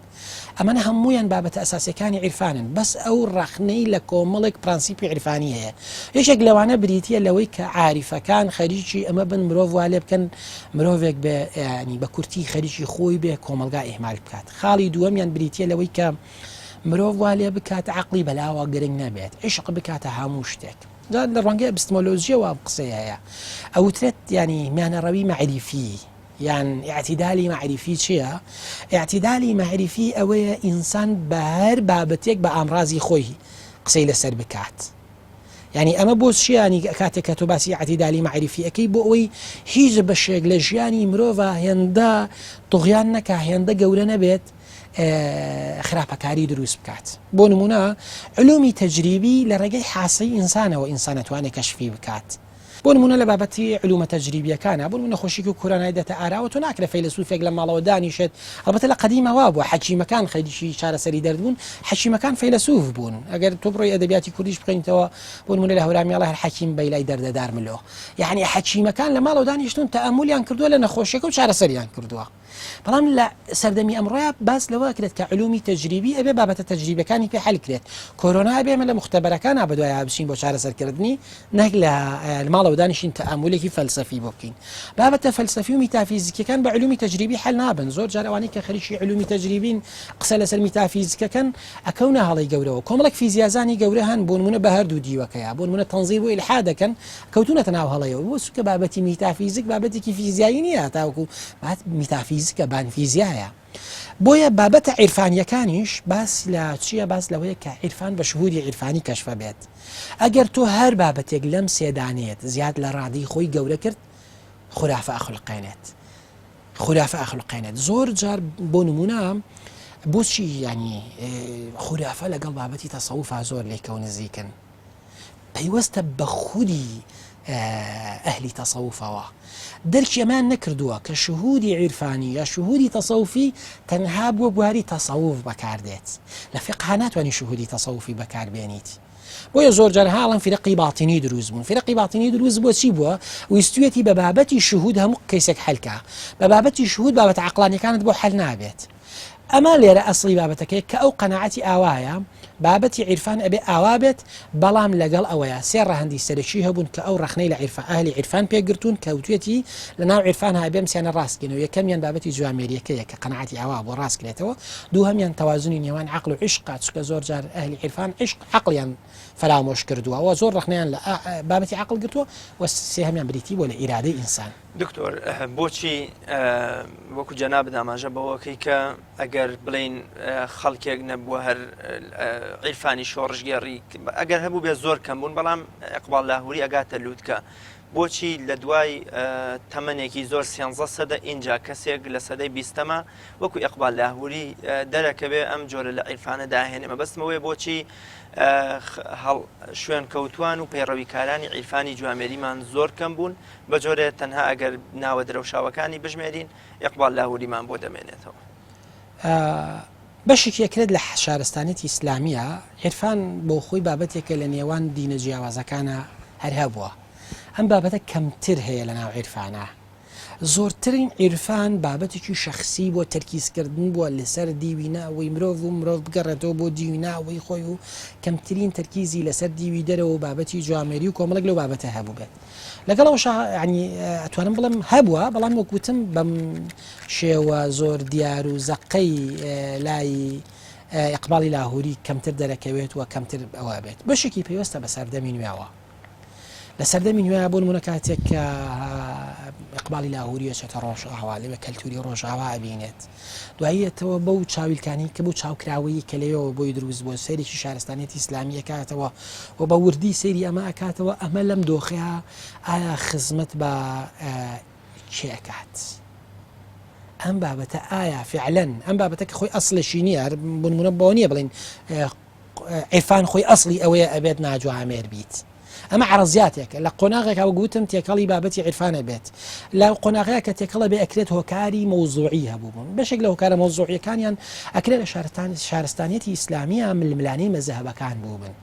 ئەمانە هەموویان بابەتە ئەساسیەکانی عیرفانن، بەس ئەو ڕەخنەی لە کۆمەڵێک پرەنسیپی عیرفانی هەیە، یەکێک لەوانە بریتیە لەوەی کە عاریفەکان خەریکی ئەمە بن مرۆڤ وا لێ بکەن مرۆڤێک بێ ینی بە کورتی خەریکی خۆی بێ کۆمەڵگا ئیهمال بکات، خاڵی دووەمیان بریتیە لەوەی کە مرۆڤ وا لێ بکات عەقڵی بەلاوە گرنگ نەبێت، عیشق بکاتە هەموو شتێک. جا لە ڕوانگەی ئەبستمۆلۆژیەوە ئەم قسەیە هەیە ئەوترێت ینی میانەڕەوی مەعریفی یان ئیعتیدالی مەعریفی چییە؟ ئیعتیدالی مەعریفی ئەوەیە ئینسان بە هەر بابەتێک بە ئامڕازی خۆی قسەی لەسەر بکات. یعنی ئەمە بۆ چیانی کاتێک کە تۆ باسی ئیعتیدالی مەعریفی ئەەکەی بۆ ئەوەی هیچ بەشێک لە ژیانی مرۆڤ هێندە طغیان نەکا هێندە گەورە نەبێت خراپەکاری دروست بکات بۆ نمونە علومی تەجریبی لە ڕێگەی حاسەی ئینسانەوە ئینسانەتوانێت کەشفی بکات بۆ نموونە لە بابەتی علومە تەجریبیەکانا بۆ نموونە نەخۆشیکی کۆرۆنای دێتە ئاراوە تۆ ناکرێ فەیلەسوفێک لە ماڵەوە دانیشێت ئەڵبەتە لە قەدیما وا بووە حەکیمەکان خەریکی چارەسەری دەرد بوون حەکیمەکان فەیلەسوف بوون ئەگەر تۆ بڕۆی ئەدەبیاتی کوردیش بخوێنیتەوە بۆ نموونە لە هەورامی ئەڵێ هەر حەکیم بەی لای دەردەدار ملۆ یعنی حەکیمەکان لە ماڵەوە دانیشتون تەئەمولیان کردووە لە نەخۆشیەکە و چارەسەریان کردووە بەڵام لە سەردەمی ئەمڕۆیا باس لەوە ئەکرێت کە علومی تەجریبی ئەبێ بابەتە تەجریبەکانی پێ حەل کرێت کۆرۆنا ئەبێ ئێمە لە مختبەرەکانا بەدوایا بچین بۆ چارەسەرکردنی نەک لە ماڵەوە دانیشین تەئەمولێکی فەلسەفی بۆ بکەین بابەتە فەلسەفی و میتافیزیکیەکان بە علومی تەجریبی حەل نابن زۆر جار ئەوانەی کە خەریکی علومی تەجریبین قسە لەسەر میتافیزیکەکەن ئەکەونە هەڵەی گەورەوە کۆمەڵێک فیزیازانی گەورە هەن بۆ نمونە بە هەردوو دیوەکەیا بۆ نمونە تەنزیر و ئیلحاد دەکەن کەوتونەتە ناو هەڵەیەوە بۆ چونکە بابەتی میتافیزیک بابەتێکی فیزیایی نییە تاوەکو بات میتافیزیکە بان فیزیایە بۆیە بابەتە عیرفانیەکانیش باس لە چییە باس لەوەیە کە عیرفان بە شهودی عیرفانی کەشفە بێت ئەگەر تۆ هەر بابەتێک لەم سێدانێت زیاد لە ڕادی خۆی گەورە کرد خورافە ئەخولقێنێت خورافە ئەخولقێنێت زۆر جار بۆ نمونە بۆچی ینی خورافە لەگەڵ بابەتی تەسەوفا زۆر لێکەوە نزیکن پەیوەستە بە خودی ئەهلی تەسەوفەوە دەرکی ئەمەیان نەکردووە کە شهودی عیرفانی یا شهودی تەسەوفی تەنها بۆ بواری تەسەوف بەکاردێت لە فقها ناتوانانی شهودی تەسەوفی بەکاربێنیت بۆیە زۆر جار هاڵم فرقی باطینی دروست بوون فرقی باطینی دروست بۆ چی بووە ویستویەتی بە بابەتی شهود هەموو کەیسێک حەلکە بە بابەتی شهود بابەتە عقلانیەکانت بۆ حەل نابێت ئەمە لێرە ئەسڵی بابەتەکەیە کە ئەو قەناعەتی ئاوایە، بابەتی عیرفان ئەبێ ئاوا بێت، بەڵام لەگەڵ ئەوەیا سێ ڕەهەندی سەرەکی هەبوون کە ئەو ڕەخنەی لە عیرفان ئەهلی عیرفان پێ گرتوون کە وتویەتی لە ناو عیرفانها ئەبێ ئەم سیانە ڕاست کەینەوە یەکەمیان بابەتی جوامێریەکەیە کە قەناعەتی ئاوا بووە ڕاست کرێتەوە دووهەمیان تەوازنی نێوان عەقڵ و عیشقە چونکە زۆر جار ئەهلی عیرفان عیشق عەقڵیان فەرامۆش کردووە و زۆر ڕەخنەیان لە بابەتی عەقڵ گرتووە و سێهەمیان بریتی بووە لە ئیرادەی ئینسان. دکتۆر بۆچی وەکو جەنابت ئاماژە بەوەکەی کە ئەگەر بڵین خەڵکێک نەبووە هەر عیرفانی شۆڕشگێڕی ئەگەر هەبوو بێ زۆر کەم بوون بەڵام ئەقبال لاهوری ئەگاتە لووتکە بۆچی لە دوای تەمەنێکی زۆر سێنزە سەدە ئینجا کەسێک لە سەدەی بیستەمە وەکو ئەقبال لاهوری دەرەکەوێ ئەم جۆرە لە عیرفانە داهێنێ مەبەستمەوەی بۆچی شوێنکەوتوان و پەیڕەویکارانی عیرفانی جوامێریمان زۆر کەم بوون بە جۆرێ تەنها ئەگەر ناوە درەوشاوەکانی بژمێرین ئیقبال لاهوریمان بۆ دەمێنێتەوە. بەشێکی ئەکرێت لە شارستانیەتی ئیسلامیە، عیرفان بۆ خۆی بابەتێکە لە نێوان دینە جیاوازەکانا هەر هەبووە. ئەم بابەتە کەمتر هەیە لە ناو عیرفانا. زۆرترین عیرفان بابەتێکی شەخسی بووە، تەرکیزکردن بووە لەسەر دیوی ناوەی مرۆڤ و مرۆڤ بگەڕێتەوە بۆ دیوی ناوەی خۆی و کەمترین تەرکیزی لەسەر دیوی دەرەوە و بابەتی جوامێری و کۆمەڵێک لەو بابەتە هەبووبێت. لەگەڵ ئەوەشا یانی ئەتوانم بڵێم هەبووە، بەڵام وەک وتم بەم شێوە زۆر دیار و زەقەی لای ئیقباڵی لاهوری کەمتر دەرەکەوێت و کەمتر ئەوە بێت. بەشێکی پەیوەستە بە سەردەمی نوێوە. لە سەردەمی نوێ بۆ نمونە کاتێک کە ئقباڵی لاهوری ئەچێتە ڕۆژئاوا لەوێ کەلتوری ڕۆژئاوا ئەبینێت دواییەتەوە بەو چاویلکانی کە بۆ چاوکراوەیی کە لەوێەوە بۆی دروست بووە سەیرێکی شارستانیەتی ئیسلامی ئەکاتەوە و بە وردی سەیری ئەمە ئەکاتەوە ئەمە لەم دۆخەیە ئایا خزمەت بە کێ ئەکات؟ ئەم بابەتە ئایا فعلەن ئەم بابەتە کە خۆی ئەسڵێکی نییە بۆ نمونە بۆ نییە بڵین عیرفان خۆی ئەسڵی ئەوەیە ئەبێت ناجوامێر بیت. ئەمە عەرەزیاتێکە لە قۆناغێکا وەک وتم تێکەڵی بابەتی عیرفان ئەبێت. لە قۆناغەیە کە تێکەڵە بێ ئەکرێت هۆکاری مەوزوعی هەبووبن. بەشێک لە هۆکارە مەوزوعیەکانیان ئەکرێت لە شارستانیەتی ئیسلامیە ململانێی مەزهەبەکان بووبن.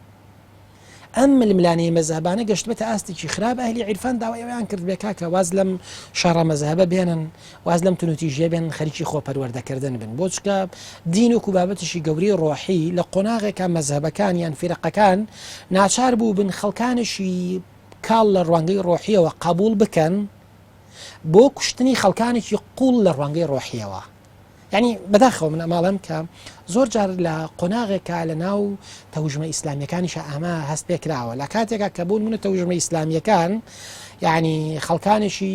ئەم ململانێی مەزهەبانە گەشتبێتە ئاستێکی خراپ ئەهلی عیرفان داوای ئەویان کرد بێ کاکە واز لەم شەڕە مەزهەبە بێنن واز لەم تونوتیژیە بێنن خەریکی خۆ پەروەردەکردن بن بۆ چکە دین وەکو بابەتێکی گەورەی ڕۆحی لە قۆناغێکا مەزهەبەکان یان فیرقەکان ناچار بوو بن خەڵکانێکی کاڵ لە ڕوانگەی ڕۆحیەوە قبوڵ بکەن بۆ کوشتنی خەڵکانێکی قوڵ لە ڕوانگەی ڕۆحیەوە. یانی بەداخەوە من ئەماڵێم کە زۆر جار لە قۆناغێکا لە ناو تەوژمە ئیسلامیەکانیشە ئەمە هەست پێکراوە لە کاتێکا کە بوون منە تەوژمە ئیسلامیەکان یعنی خەڵکانێکی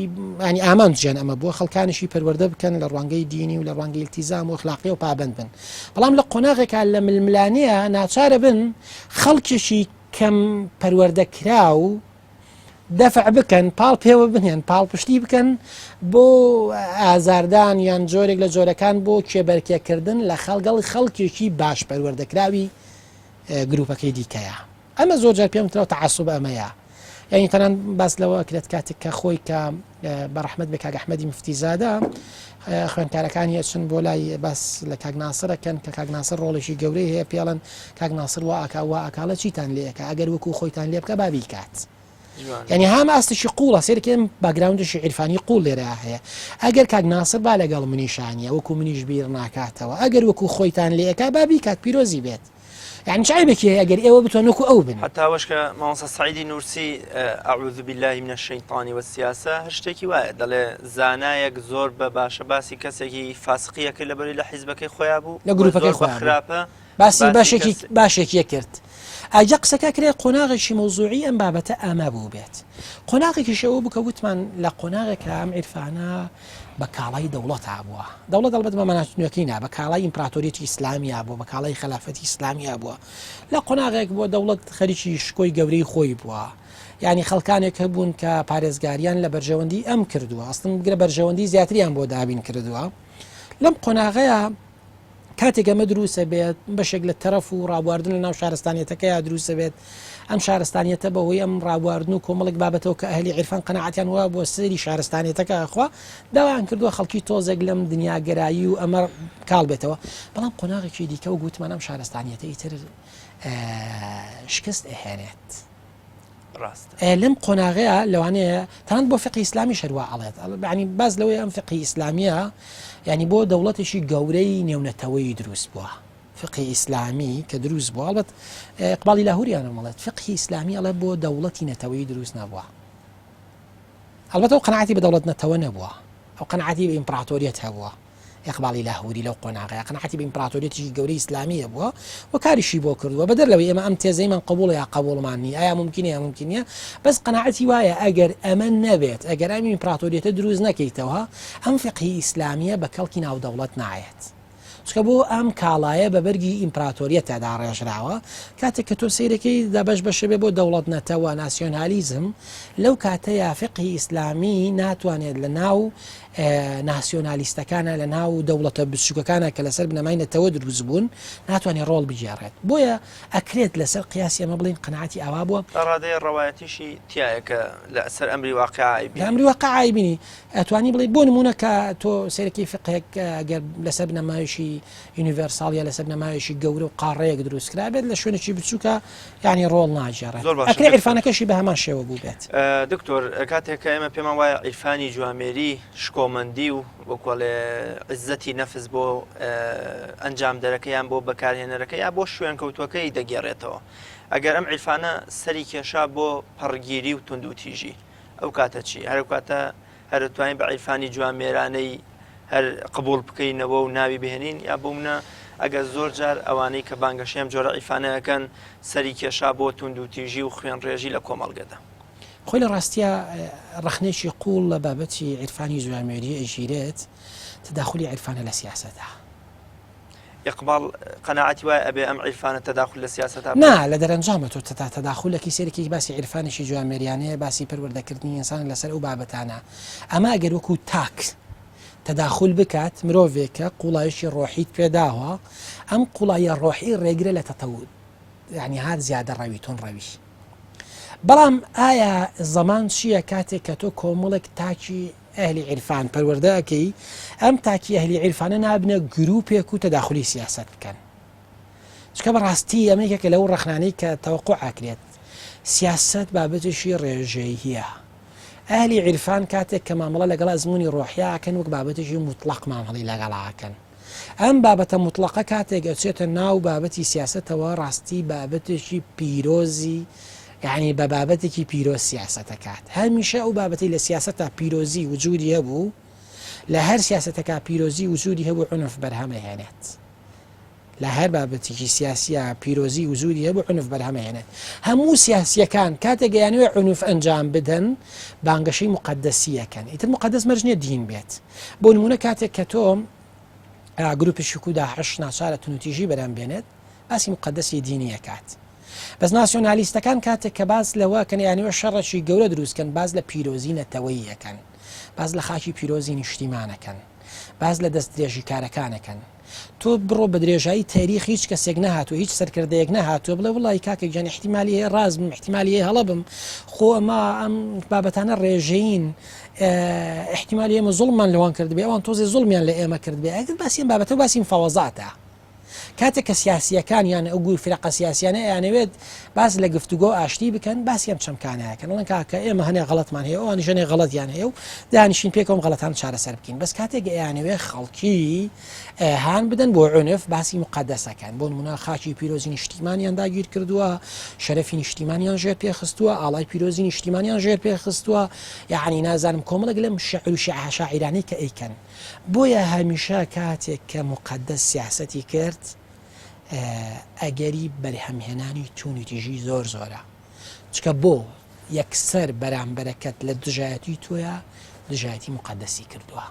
ینی ئامانجیان ئەمە بووە خەڵکانێکی پەروەردە بکەن لە ڕوانگەی دینی و لە ڕوانگەی التیزام و ئەخلاقی و پابند بن بەڵام لە قۆناغێکا لە ململانەیە ناچارە بن خەڵکێکی کەم پەروەردە کراو دەفع بکەن، پاڵ پێوە بنێن، پاڵپشتی بکەن بۆ ئازاردان یان جۆرێک لە جۆرەکان بۆ کێبەرکێکردن لە خەڵگەڵ خەڵکێکی باش پەروەردەکراوی گروپەکەی دیکەیە. ئەمە زۆر جار پێم وتراوە تەعەسوب ئەمەیە. یعنی تەنان باس لەوە ئەکرێت کاتێک کە خۆی کە بە ڕەحمەت بێ کاک ئەحمەدی مفتیزادە خوێندکارەکانی ئەچن بۆ لای باس لە کاک ناسرەکەن کە کاک ناسر ڕۆڵێکی گەورەی هەیە پێڵەن کاک ناسر وا ئاکا وا ئاکاڵە چیتان لێ ئەکا ئەگەر وەکو خۆیتان لێ بکە با بیکات یعنی هام ئاستێکی قوڵە سێرکەم background ێکی عیرفانی قوڵ لێرە هەیە ئەگەر کاک ناسر با لەگەڵ منیشانە وەکو منیش بیر ناکاتەوە ئەگەر وەکو خۆیتان لێ ئەکا با بیکات پیرۆزی بێت یعنی چ عەیبێکی هەیە ئەگەر ئێوە بتوان وەکو ئەو بن حتا ئەوەش کە مامۆستا سەعیدی نوورسی اعوذ باللە من الشیطان والسیاسە هەر شتێکی وایە دەڵێ زانایەک زۆر بە باشە باسی کەسێکی فاسقی ئەکرد لەبەری لە حیزبەکەی خۆیا بوو لە گروپەکەی زۆر بە خۆیان بوو. خراپە باسی باسی باشێکی کەس باشێکی کرد ئەجا قسەکە کرێ قۆناغێکی مەوزوعی ئەم بابەتە ئەمە بوو بێت قۆناغێکیش ئەوە بوو کە وتمان لە قۆناغێکا ئەم عیرفانە بە کاڵای دەوڵەتا بووە دەوڵەت ئەڵبەت بە مانا نوێکەی نا بە کاڵای ئیمپراتۆریەتی ئیسلامیا بووە بە کاڵای خەلافەتی ئیسلامیا بووە لە قۆناغێک بووە دەوڵەت خەریکی شکۆی گەورەی خۆی بووە یعنی خەڵکانێک هەبوون کە پارێزگاریان لە بەرژەوەندی ئەم کردووە ئەستن بگرە بەرژەوەندی زیاتریان بۆ دابین کردووە لەم قۆناغەیە کاتێک ئەمە دروستە بێت بەشێک لە تەرەف و ڕابواردن لە ناو شارستانیەتەکەیا دروستە بێت ئەم شارستانیەتە بەهۆی ئەم ڕابواردن و کۆمەڵێک بابەتەوە کە ئەهلی عیرفان قەناعەتیان وا بووە سەیری شارستانیەتەکە ئەخوا داوایان کردووە خەڵکی تۆزێک لەم دنیاگەرایی و ئەمە کاڵ بێتەوە بەڵام قۆناغێکی دیکە و گوتمان ئەم شارستانیەتە ئیتر شکست ئەهێنێت. ڕاستە. لەم قۆناغەیە لەوانەیە تەنانەت بۆ فقهی ئیسلامیش هەروا ئەڵێت یعنی باس لەوەی ئەم فقهی ئیسلامیە یعنی بۆ دەوڵەتێکی گەورەی نێونەتەوەی دروست بووە فقهی ئیسلامی کە دروست بووە ئەڵبەت ئیقباڵی لاهوریانە مەڵێت فقهی ئیسلامی ئەڵێ بۆ دەوڵەتی نەتەوەی دروست نەبووە ئەڵبەت ئەو قەناعەتی بە دەوڵەت نەتەوە نەبووە ئەو قەناعەتی بە ئیمپراتۆریەت هەبووە ئیقباڵی لاهوری لەو قۆناغەیا قەناعەتی بە ئیمپراتۆریەتێکی گەورەی ئیسلامی هەبووە و کاریشی بۆ کردووە بەدەر لەوەی ئێمە ئەم تێزەیمان قبوڵە یا قبوڵمان نییە ئایا مومکینە یا مومکین نییە بەس قەناعەتی وایە ئەگەر ئەمە نەبێت ئەگەر ئەم ئیمپراتۆریەتە دروست نەکەیتەوە ئەم فقهی ئیسلامیە بە کەڵکی ناو دەوڵەت نایەت چونکە بۆ ئەم کاڵایە بە بەرگی ئیمپراتۆریەتە داڕێژراوە کاتێک کە تۆ سەیرەکەی دابەش بەشە بێ بۆ دەوڵەت نەتەوە ناسیۆنالیزم لەو کاتەیە فقهی ئیسلامی ناتوانێت لە ناو ناسیۆنالیستەکانە لە ناو دەوڵەتە بچووکەکانە کە لەسەر بنەمای نەتەوە دروست بوون ناتوانێت ڕۆڵ بگێڕێت بۆیە ئەکرێت لەسەر قیاسی ئەمە بڵین قەناعەتی ئاوا بووە. تا ڕادەیە ڕەوایەتیشی تیایە کە لە سەر ئەمری واقیع ئەیبینی. لە ئەمری واقیع ئەیبینی ئەتوانی بڵێی بۆ نموونە کە تۆ سەیرەکی فقهێک گەر لەسەر بنەمایشی. universal یا لەسەر بنەمایەکی گەورە و قاڕەیەک دروست کرابێت لە شوێنێکی بچووکە یعنی ڕۆڵ ناگێڕێت زۆر باشە ئەکرێ دکتۆر. عیرفانەکەشی بە هەمان شێوە بووبێت. دکتۆر کاتێک کە ئێمە پێمان وایە عیرفانی جوامێری شکۆمەندی و وەکوڵێ عزەتی نەفس بۆ ئەنجامدەرەکە یان بۆ بەکارهێنەرەکە یا بۆ شوێنکەوتوەکەی دەگێڕێتەوە ئەگەر ئەم عیرفانە سەری کێشا بۆ پەڕگیری و توندوتیژی ئەو کاتە چی هەر کاتە هەر دەتوانین بە عیرفانی جوامێرانەی هەر قبوڵ بکەینەوە و ناوی بهێنین یا بۆ منە ئەگەر زۆر جار ئەوانەی کە بانگەشەی ئەم جۆرە عیرفانە ئەکەن سەری کێشا بۆ توندوتیژی و خوێنڕێژی لە کۆمەڵگەدا. خۆی لە ڕاستیا ڕەخنەیەکی قووڵ لە بابەتی عیرفانی جوامێری ئەگیرێت، تەداخولی عیرفانە لە سیاسەتا. ئیقباڵ قەناعەتی وایە ئەبێ ئەم عیرفانە تەداخول لە سیاسەتا بکات؟ نا، لە دەرەنجامە تۆ تەتا تەداخولەکی سەیرەکی باسی عیرفانێکی جوامێریانەیە، باسی پەروەردەکردنی ئینسانە لەسەر ئەو بابەتانە. ئەمە ئەگەر وەکوو تاک تەداخول بکات، مرۆڤێکە قووڵاییکی ڕۆحیت پێداوە، ئەم قووڵاییە ڕۆحی ڕێگرە لە تەتەور یانی هات زیادەڕەوی، توندڕەوی. بەڵام ئایا زەمان چییە کاتێک کە تۆ کۆمەڵێک تاکی ئەهلی عیرفان پەروەردە ئەکەی، ئەم تاکی ئەهلی عیرفانە نابنە گروپێک و تەداخولی سیاسەت بکەن. چونکە بەڕاستی ئەمە یەکێکە لەو ڕەخنانەی کە تەوەقوع ئەکرێت. سیاسەت بابەتێکی ڕێژەییە. ئەهلی عیرفان کاتێک کە مامەڵە لەگەڵ ئەزموونی ڕۆحیا ئەکەن وەک بابەتێکی موتڵەق مامەڵەی لەگەڵا ئەکەن. ئەم بابەتە موتڵەقە کاتێک ئەچێتە ناو بابەتی سیاسەتەوە ڕاستی بابەتێکی پیرۆزی یعنی بە بابەتێکی پیرۆز سیاسەتەکات هەمیشە ئەو بابەتی لە سیاسەتا پیرۆزی وجودی هەبوو لە هەر سیاسەتەکە پیرۆزی وجودی هەبوو عنف بەرهەمەهێنێت لە هەر بابەتێکی سیاسیە پیرۆزی وجودی هەبوو عنف بەرهەمەهێنێت هەموو سیاسیەکان کاتێک گەیانوێ عنف ئەنجام بدەن بانگەشەی مقدسیەکەن ئیتر مقدس مەرج نییە دین بێت بۆ نمونە کاتێک کە تۆ گروپی شکو داعش ناچارە تونوتیژی بەرهەم بێنێت باسی مقدسی دینی ئەکات بەس ناسیۆنالیستەکان کاتێک کە باس لەوە کەن یانەوە شەڕێکی گەورە دروستکەن باس لە پیرۆزی نەتەوەیی ئەکەن باس لە خاکی پیرۆزی نیشتیمانەکەن باس لە دەست درێژیکارەکانەکەن تۆ بڕۆ بە درێژایی تاریخ هیچ کەسێک نەهاتووە هیچ سەرکردەیەک نەهاتووە بڵێ وڵی کاکە گیان احتیمالی هەیە ڕاست بم احتیمالی هەیە هەڵە بم خۆ ئەمە ئەم بابەتانە ڕێژەین احتیمالی ئێمە زوڵمان لەوان کردبێ ئەوان تۆزێ زوڵمیان لە ئێمە کردبێ ئەگەر باسی ئەم بابەتە باسی مفاوەزاتە کاتێک کە سیاسییەکان یان ئەو گروپ فیرقە سیاسیانە ئەیانەوێت باس لە گفتوگۆ ئاشتی بکەن باسی ئەم چەمکانەکەن ئەڵێن کاکە ئێمە هەنێ غەڵەتمان هەیە ئەوانیش هەنێ غەڵەتیان هەیە و دانیشین پێکەوە ئەم غەڵەتان چارەسەر بکەین بەس کاتێک ئەیانەوێت خەڵکی هان بدەن بۆ عنف باسی مقدسەکەن بۆ نمونە خاکی پیرۆزی نیشتیمانیان داگیر کردووە شەرەفی نیشتیمانیان ژێر پێ خستووە ئاڵای پیرۆزی نیشتیمانیان ژێر پێ خستووە یعنی نازانم کۆمەڵێک لەم شعر و شاعیرانەی کە ئەیکەن بۆیە هەمیشە کاتێک کە موقەدەس سیاسەتی کرد ئەگەری بەرهەمهێنانی توونوتیژی زۆر زۆرە چکە بۆ یەکسەر بەرامبەرەکەت لە دژایەتی تۆیە دژایەتی موقەدەسی کردووە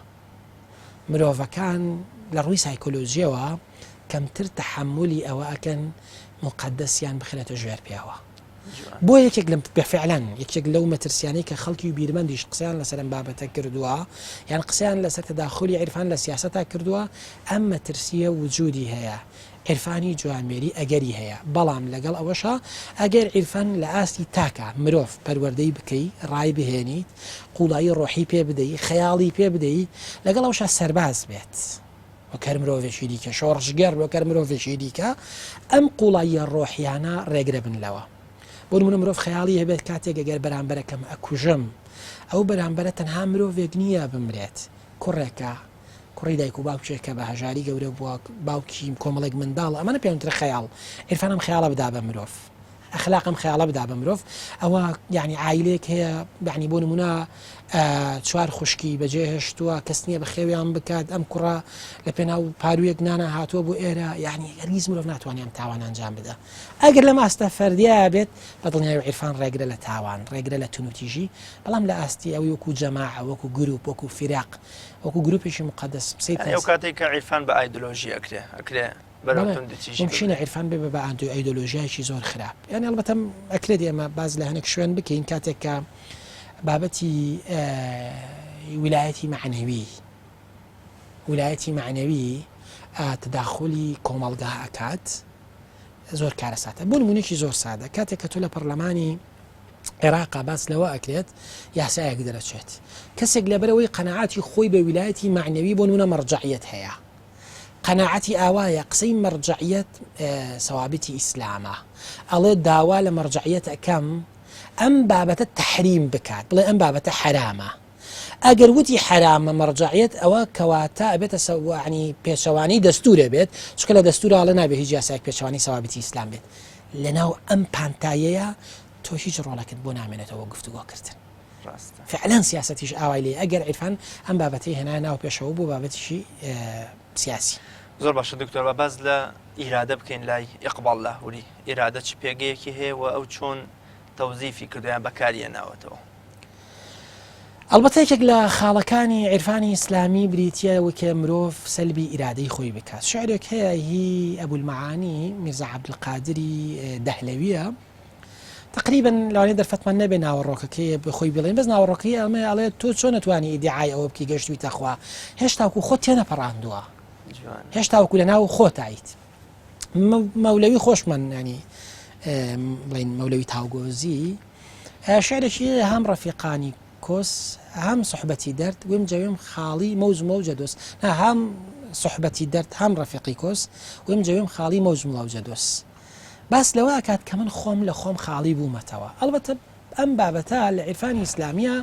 مرۆڤەکان لە ڕووی سایکۆلۆژیەوە کەمتر تەحەمولی ئەوە ئەکەن موقەدەسیان بخرێتە ژێر پێوە بۆ یەکێک لەم بەفعلەن یەکێک لەو مەترسیانەی کە خەڵکی و بیرمەندیش قسەیان لەسەر ئەم بابەتە کردووە یان قسەیان لەسەر تەداخولی عیرفان لە سیاسەتا کردووە ئەم مەترسیە وجودی هەیە عیرفانی جوامێری ئەگەری هەیە بەڵام لەگەڵ ئەوەشا ئەگەر عیرفان لە ئاستی تاکا مرۆڤ پەروەردەی بکەی ڕای بهێنیت قوڵایی ڕۆحی پێ بدەی خەیاڵی پێ بدەی لەگەڵ ئەوشا سەرباز بێت وەک هەر مرۆڤێکی دیکە، شۆڕشگێڕ وەک هەر مرۆڤێکی دیکە، ئەم قوڵاییە ڕۆحیانە ڕێگرە بن لەوە. بۆ نمونە مرۆڤ خەیاڵی هەبێت کاتێک ئەگەر بەرامبەرەکەم ئەکوژم، ئەو بەرامبەرە تەنها مرۆڤێک نییە بمرێت، کوڕێکە، کوڕی دایک و باوکێکە بە هەژاری گەورە بووە، باوکی کۆمەڵێک منداڵە، ئەمانە پێیان وترێ خەیاڵ. عیرفان ئەم خەیاڵە بدا بە مرۆڤ. ئەخلاق ئەم خەیاڵە بدا بە مرۆڤ ئەوە یعنی عایلەیەک هەیە یعنی بۆ نمونە چوار خوشکی بەجێ هێشتووە کەس نییە بەخێویان بکات ئەم کوڕە لە پێناو پارویەک نانە هاتووە بۆ ئێرە یعنی هەرگیز مرۆڤ ناتوانێت ئەم تاوان ئەنجام بدا ئەگەر لەم ئاستە فەردیە بێت بە دڵنیایی عیرفان ڕێگرە لە تاوان ڕێگرە لە تونوتیژی بەڵام لە ئاستی ئەوی وەکو جەماعە وەکو گروپ وەکو فیراق وەکو گروپێکی مقدس ئەو کاتێک کە عیرفان بە ئایدۆلۆژی ئەکرێ ئەکرێ مومکینە عیرفان بێ بە ئانتی ئایدۆلۆژیایەکی زۆر خراپ یان ئەڵبەتە ئەکرێت ئێمە باز لە هەنێک شوێن بکەین کاتێک کە بابەتی ویلایەتی معنەوی ویلایەتی معنەوی تداخلی کۆمەڵگا ئەکات زۆر کارەساتە بۆ نمونێکی زۆر سادە کاتێک کە تۆ لە پەرلەمانی عێراقا باس لەوە ئەکرێت یاسایەک دەرەچێت کەسێک لەبەرەوەی قەنەعاتی خۆی بە ویلایەتی معنەوی بۆ نمونە مەرجەعیەت هەیە. قەناعەتی ئاوایە قسەی مەرجەعیەت سەوابتی ئیسلامە ئەڵێ داوا لە مەرجەعیەت ئەکەم ئەم بابەتە تەحریم بکات بڵێ ئەم بابەتە حەرامە ئەگەر وتی حەرامە مەرجەعیەت ئەوە کەواتە ئەبێتە سەوانی پێچەوانەی دەستورە بێت چکە لە دەستورا ئەڵێ نابێ هیچ یاسایەک پێچەوانەی سەوابتی ئیسلام بێت لەناو ئەم پانتایەیە تۆ هیچ ڕۆڵەکت بۆ نامێنێتەوە گفتوگۆکردن ڕاستە. فعلا سیاسەتیش ئاوای لێ ئەگەر عیرفان ئەم بابەتەی هێنایە ناو پێشەوە بۆ بابەتیشی سیاسی. زۆر باشە دکتۆر با باس لە ئیرادە بکەین لای ئیقباڵ لاهوری ئیرادە چ پێگەیەکی هەیە و ئەو چۆن تەوزیفی کردو یان بەکاری هێناوەتەوە؟ ئەڵبەتە یەکێک لە خاڵەکانی عیرفانی ئیسلامی بریتییە لەوەی کە مرۆڤ سەلبی ئیرادەی خۆی بکات شعرێک هەیە هی ئەبولمەعانی میرزا عەبدولقادری دەهلەویە تقریبا لەوانەیە دەرفەتمان نەبێ ناوەڕۆکەکەی خۆی بڵێن بەس ناوەڕۆکەی ئەمە ئەڵێ تۆ چۆن نەتوانی ئیدعای ئەوە بکەی گەشتویتە خوا هێشتاکو خۆت تێنەپەڕاندووە هێشتاوەکو لە ناو خۆتایت مەولەوی خۆشمان ینی بڵین مەولەوی تاوگۆزی شعرێکی هەم ڕەفیقانی کۆس هەم سوحبەتی دەرد ویم جەویم خاڵی مەوج مەوجە دۆست نا هەم سوحبەتی دەرد هەم ڕەفیقی کۆس ویم جەویم خاڵی مەوج مەوجە دۆست باس لەوە ئەکات کە من خۆم لە خۆم خاڵی بوومەتەوە ئەڵبەتە ئەم بابەتە لە عیرفانی ئیسلامیە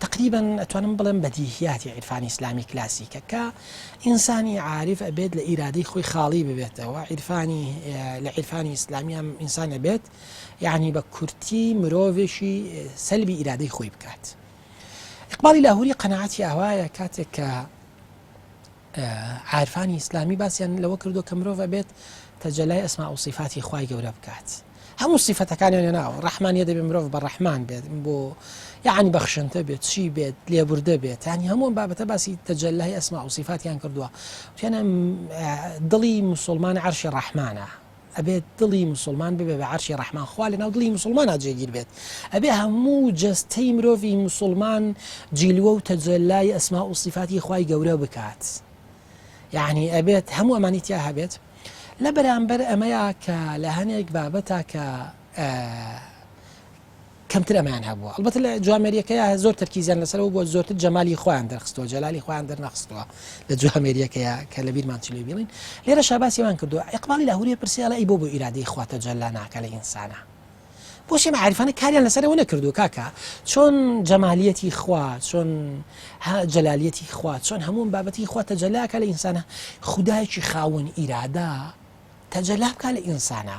تقریبا ئەتوانم بڵێم بەدیهیاتی عیرفانی ئیسلامی کلاسیکە کە ئینسانی عارف ئەبێت لە ئیرادەی خۆی خاڵی ببێتەوە عیرفانی لە عیرفانی ئیسلامی ئەم ئینسان ئەبێت یعنی بە کورتی مرۆڤێکی سەلبی ئیرادەی خۆی بکات ئیقباڵی لاهوری قەناعەتی ئاوایە کاتێک کە عارفانی ئیسلامی باسیان لەوە کردو کە مرۆڤ ئەبێت تەجەلای ئەسما و سیفاتی خوای گەورە بکات هەموو سیفەتەکانیان هێناوە ڕەحمانیە دەبێت مرۆڤ بە ڕەحمان بێت بۆ یعنی بەخشنتە بێت چی بێت لێبوردە بێت ینی هەموو بابەتە باسی تەجەلای ئەسما و سیفاتیان کردووە وتیانە دڵی مسلمان عەرشی ڕەحمانە ئەبێت دڵی مسلمان ببێ بە عەرشی ڕەحمان خوا لەناو دڵی مسلمانە جێگیر بێت ئەبێ هەموو جەستەی مرۆڤی مسلمان جیلوە و تەجەلای ئەسما و سیفاتی خوای گەورە بکات یعنی ئەبێت هەموو ئەمانی تیا هەبێت لە بەرامبەر ئەمەیا کە لە هەنێک بابەتا کە کەمتر ئەمەیان هەبووە ئەڵبەتە لە جوامێریەکەیا زۆر تەرکیزیان لەسەرەوە بووە زۆرتر جەمالی خۆیان دەرخستووە جەلالی خۆیان دەرنەخستووە لە جوامێریەکەیا کە لە بیرمان چی لێ بیڵین لێرە شاباسی وان کردووە ئیقباڵی لاهوریە پرسی ئەڵێ ئەی بۆ بۆ ئیرادەی خوا تەجەلا ناکا لە ئینسانە بۆچی ئەمە عارفانە کاریان لەسەرەوە نەکردووە کاکە چۆن جەمالیەتی خوا چۆن جەلالیەتی خوا چۆن هەموو بابەتی خوا تەجەلاکە لە ئینسانە خودایەکی خاوەن ئیرادە تەجەلا بکا لە ئینسانا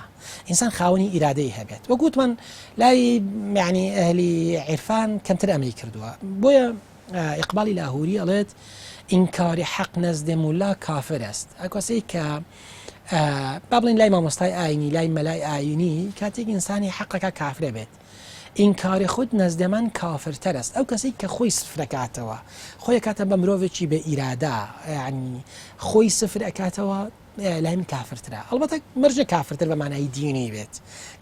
ئینسان خاوەنی ئیرادەی هەبێت وەک وتمان لای یعنی ئەهلی عیرفان کەمتر ئەمەی کردووە بۆیە ئیقباڵی لاهوری ئەڵێت ئینکاری حەق نزد مولا کافر است ئەکەسەی کە با بڵین لای مامۆستای ئاینی لای مەلای ئاینی کاتێک ئینسانی حەقەکە کافرە بێت ئینکاری خود نزد من کافرتر است ئەو کەسەی کە خۆی سفرەکاتەوە خۆی کاتە بە مرۆڤێکی بە ئیرادا یعنی خۆی سفر ئەکاتەوە لای من کافرترە ئەڵبەتە مەرجە کافرتر بە مانای دینی بێت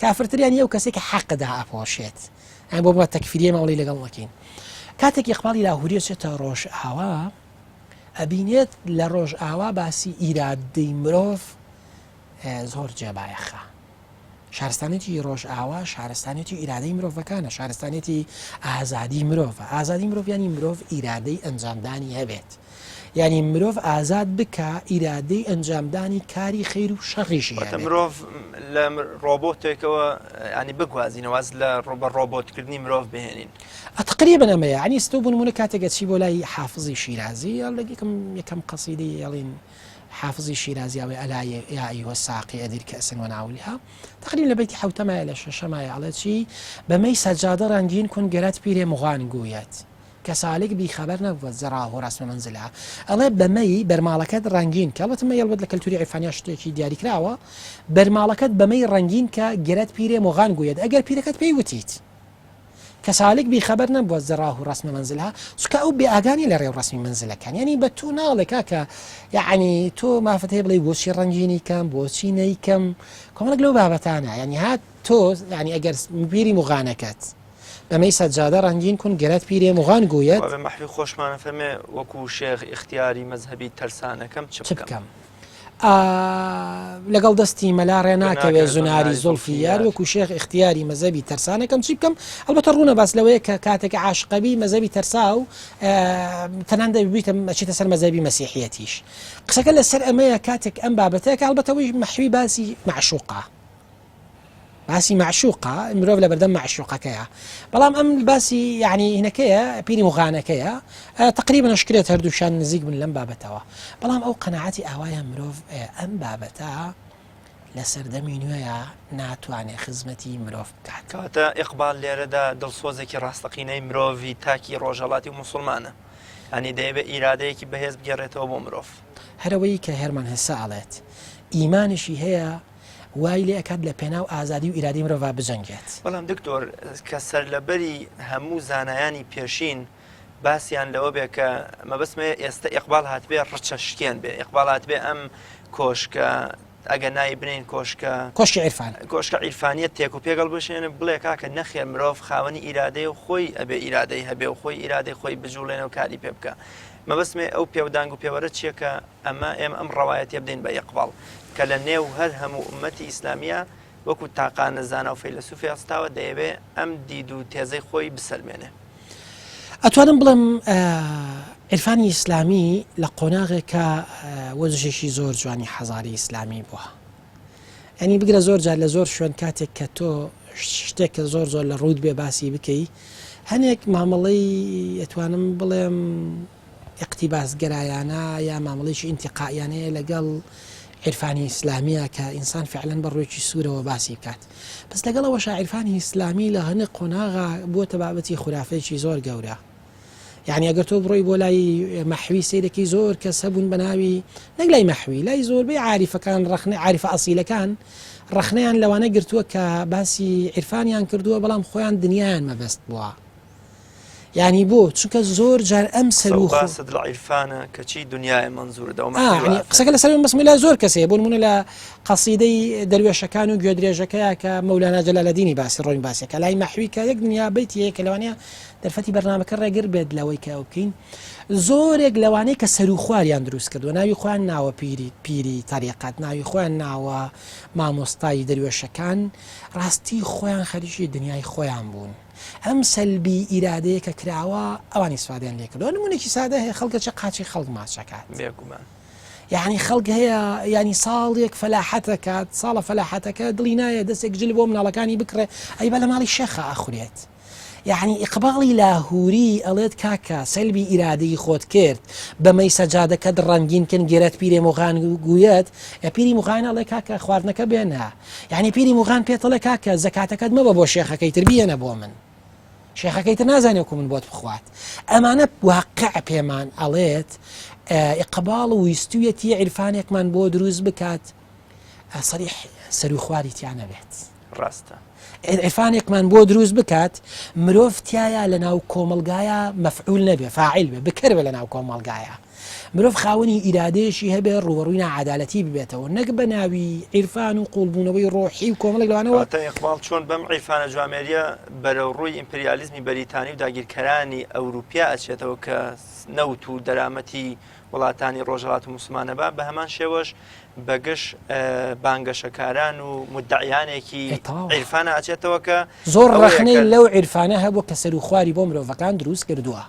کافرتر یانی ئەو کەسێک کە حەق دائەپۆشێت ئەم بۆ بە تەکفیریە ماڵی لەگەڵ نەکەین کاتێک ئیقباڵی لاهوری چێتە ڕۆژ ئاوا ئەبینێت لە ڕۆژ ئاوا باسی ئیرادەی مرۆڤ زۆر جێبایەخە شارستانێتی ڕۆژئاوا شارستانێتی ئیرادەی مرۆڤەکانە، شارستانێتی ئازادی مرۆڤە. ئازادی مرۆڤ یانی مرۆڤ ئیرادەی ئەنجامدانی هەبێت. یانی مرۆڤ ئازاد بکا ئیرادەی ئەنجامدانی کاری خەیر و شەڕیشی واتە هەبێت. مرۆڤ لە ڕۆبۆتێکەوە ینی بگوازینەوە واز لە بە ڕۆبۆتکردنی مرۆڤ بهێنین. تقریبا ئەمەیە. یانی ئێستا بۆ نموونە کاتێک ئەچی بۆ لای حافزی شیرازی یەکەم یەکەم قەسیدەی ئەڵێن حافزی شیرازی ئەڵێ الا یا ایها الساقی ادیر کأسا وناولها تقریبا لە بەیتی حەوتەمایە لە شەشەمایە ئەڵێ چی بە مەی سەجادە ڕەنگین کن گەرەت پیرێ مغان گویەت کە سالک بی خەبەر نەبووە ز راه و رسم منزلها ئەڵێ بە مەی بەرماڵەکەت ڕەنگین کە ئەڵبەتە مەی ئەڵبەت لە کەلتوری عیرفانیا شتێکی دیاریکراوە بەرماڵەکەت بە مەی ڕەنگین کە گەرەت پیرێ مغان گویەت ئەگەر پیرەکەت پێی وتیت کە سالک بی خەبەر نەبووە ز ڕاه و ڕەسم مەنزلها چونکە ئەو بێ ئاگا نیە لە ڕێ و ڕەسمی مەنزلەکان یعنی بە تۆ ناڵێ کاکە یعنی تۆ مافت هەیە بڵێ بۆچی ڕەنگینی کەم بۆچی نەیکەم کۆمەڵێک لەو بابەتانە یعنی هات تۆ یعنی ئەگەر پیری موغانەکەت بەمەی سەجادە ڕەنگین کون گەرەت پیرێ موغان گویەت وابێ مەحوی خۆشمانە فەرمێ وەکو شێخ ئیختیاری مەزهەبی تەرسانەکەم چ چ بکەم؟ بکەم؟ لەگەڵ دەستی مەلا ڕێ ناکەوێ زناری زوڵفی یار وەکو شێخ ئیختیاری مەزەبی تەرسانەکەم چی بکەم ئەلبەتە ڕوونە باس لەوەیە کە کاتێک عاشقەبی مەزەبی تەرسا و تەنان دەبیتە ئەچێتە سەر مەزەبی مەسیحیەتیش قسەکە لەسەر ئەمەیە کاتێک ئەم بابەتەیە کە هەڵبەتەوەی مەحوی باسی معشوقە باسی مەعشوقە مرۆڤ لە بەردەم مەعشوقەکەیە بەڵام ئەم باسی یعنی هینەکەیە پیری مغانەکەیە تقریبا نشکرێت هەردووشان نزیک بن لەم بابەتەوە بەڵام ئەو قەنەعەتی ئاوایە مرۆڤ ئەم بابەتە لە سەردەمی نوێیە ناتوانێت خزمەتی مرۆڤ بکات. کەواتە ئیقبال لێرەدا دڵسۆزێکی ڕاستەقینەی مرۆڤی تاکی ڕۆژهەڵاتی و موسڵمانە. یانی دەیەوێت ئیرادەیەکی بەهێز بگێڕێتەوە بۆ مرۆڤ. هەرئەوەی کە هێرمان هێسە ئەڵێت ئیمانیشی هەیە وای لێ ئەکات لە پێناو ئازادی و ئیرادەی مرۆڤا بجەنگێت. بەڵام دکتۆر کە سەرلەبەری هەموو زانایانی پێشین باسیان لەوە بێ کە مەبەستمەیە ئێستە ئیقباڵ هاتبێ ڕچە شکێن بێ ئیقباڵ هاتبێ ئەم کۆشکە ئەگەر ناوی بنێین کۆشکە کۆشکی عیرفان کۆشکە عیرفانیە تێک و پێگەڵ بشێنە بڵێ کاکە نەخێر مرۆڤ خاوەنی ئیرادەیە و خۆی ئەبێ ئیرادەی هەبێ و خۆی ئیرادەی خۆی بجوڵێنە و کاری پێ بکە مەبەستمێ ئەو پێودانگ و پێوەرە چییە کە ئەمە ئێمە ئەم ڕەوایەتیە بدەین بە ئیقباڵ کە لە نێو هەر هەموو ئوممەتی ئیسلامیە وەکو تاقانە زانا و فەیلەسوفی هەستاوە دەیەوێ ئەم دید و تێزەی خۆی بسەلمێنێ. ئەتوانم بڵێم عیرفانی ئیسلامی لە قۆناغێکا وەزشێکی زۆر جوانی حەزاری ئیسلامی بووە. یانی بگرە زۆر جار لە زۆر شوێن کاتێک کە تۆ شتێک کە زۆر زۆر لە ڕووت بێ باسی بکەی هەنێک مامەڵەی ئەتوانم بڵێم ئیقتیباسگەرایانە یا مامەڵەیەکی ئینتیقائیانەیە لەگەڵ عیرفانی ئیسلامیە کە ئینسان فعلەن بە ڕوویەکی سوورەوە باسی بکات بەس لەگەڵ ئەوەشا عیرفانی ئیسلامی لە هەنێک قۆناغا بووەتە بابەتی خورافەیەکی زۆر گەورە یعنی ئەگەر تۆ بڕۆی بۆ لای مەحوی سەیرەکەی زۆر کەس هەبوون بە ناوی نەک لای مەحوی لای زۆربەی عاریفەکان ڕەخنە عاریفە ئەسیلەکان ڕەخنەیان لەوانە گرتووە کە باسی عیرفانیان کردووە بەڵام خۆیان دنیایان مەبەست بووە یانی بۆ؟ چونکە زۆر جار ئەم سەر و باست لە عیرفانە کەچی دنیایە مەنزورە دەوە قسەکە لەسەر مەسمی لە زۆر کەسەیە بۆ نمونە لە قەسیدەی دەروێشەکان و گوێدرێژەکەیە کە مەولانا جەلالەدینی باسی ڕۆین باسەکە لای مەحوی کە یەک دنیا بەیتی هەیە کە لەوانەیە دەرفەتی بەرنامەکە ڕێگر بێت لەوەی کە ئەو بکەین زۆرێک لەوانەی کە سەر و خواریان دروست کردووە ناوی خۆیان ناوە پیری پیری تەریقەت ناوی خۆیان ناوە مامۆستای دەروێشەکان ڕاستی خۆیان خەریکی دنیای خۆیان بوون. ئەم سەلبی ئیرادەیە کە کراوە ئەوان ئیسفادەیان لێ کردووە نمونێکی سادە هەیە خەڵکە چە قاچی خەڵک ماچەکات بێگومان یعنی خەڵک هەیە ینی ساڵێک فەلاحەتەکات ساڵە فەلاحەتەکە دڵی نایە دەستێک جل بۆ مناڵەکانی بکڕێ ئەی بە لە ماڵی شێخە ئەخورێت یعنی ئیقباڵی لاهوری ئەڵێت کاکە سەلبی ئیرادەی خۆت کرد بەمەی سەجادەکەت ڕەنگین کن گێرەت پیرێ مۆغان گویەت پیری مغان ئەڵێ کاکە خواردنەکە بێنە یانی پیری موغان پێت ئەڵێ کاکە زەکاتەکەت مەبە بۆ شێخەکەی تر بیەنە بۆ من شێخەکەی تر نازانێ وەکو من بۆت بخوات ئەمانە واقع پێمان ئەڵێت ئقباڵ و ویستویەتی عیرفانێکمان بۆ دروست بکات سەریح سەروخواری تیا نەبێت ڕاستە عیرفانێکمان بۆ دروست بکات مرۆڤ تایە لە ناو کۆمەلگایە مەفعول نەبێ فاعل بێ بکەر بێ لە ناو کۆمەلگایە مرۆڤ خاوەنی ئیرادەیەکی هەبێ ڕووبەڕووی ناعەدالەتی ببێتەوە نەک بە ناوی عیرفان و قووڵبوونەوەی ڕۆحی و کۆمەڵێک لەوانەوە. واتە ئیقباڵ چۆن بەم عیرفانە جوامێرییە بەرەو ڕووی ئیمپریالیزمی بەریتانی و داگیرکەرانی ئەوروپیا ئەچێتەوە کە نەوت و دەرامەتی وڵاتانی ڕۆژهەڵات و موسڵمان ئەبا، بە هەمان شێوەش بە گژ بانگەشەکاران و مودەعیانێکی عیرفانە ئەچێتەوە کە زۆر ڕەخنەی لەو عیرفانە هەبوو کە سەروخواری بۆ مرۆڤەکان دروست کردووە.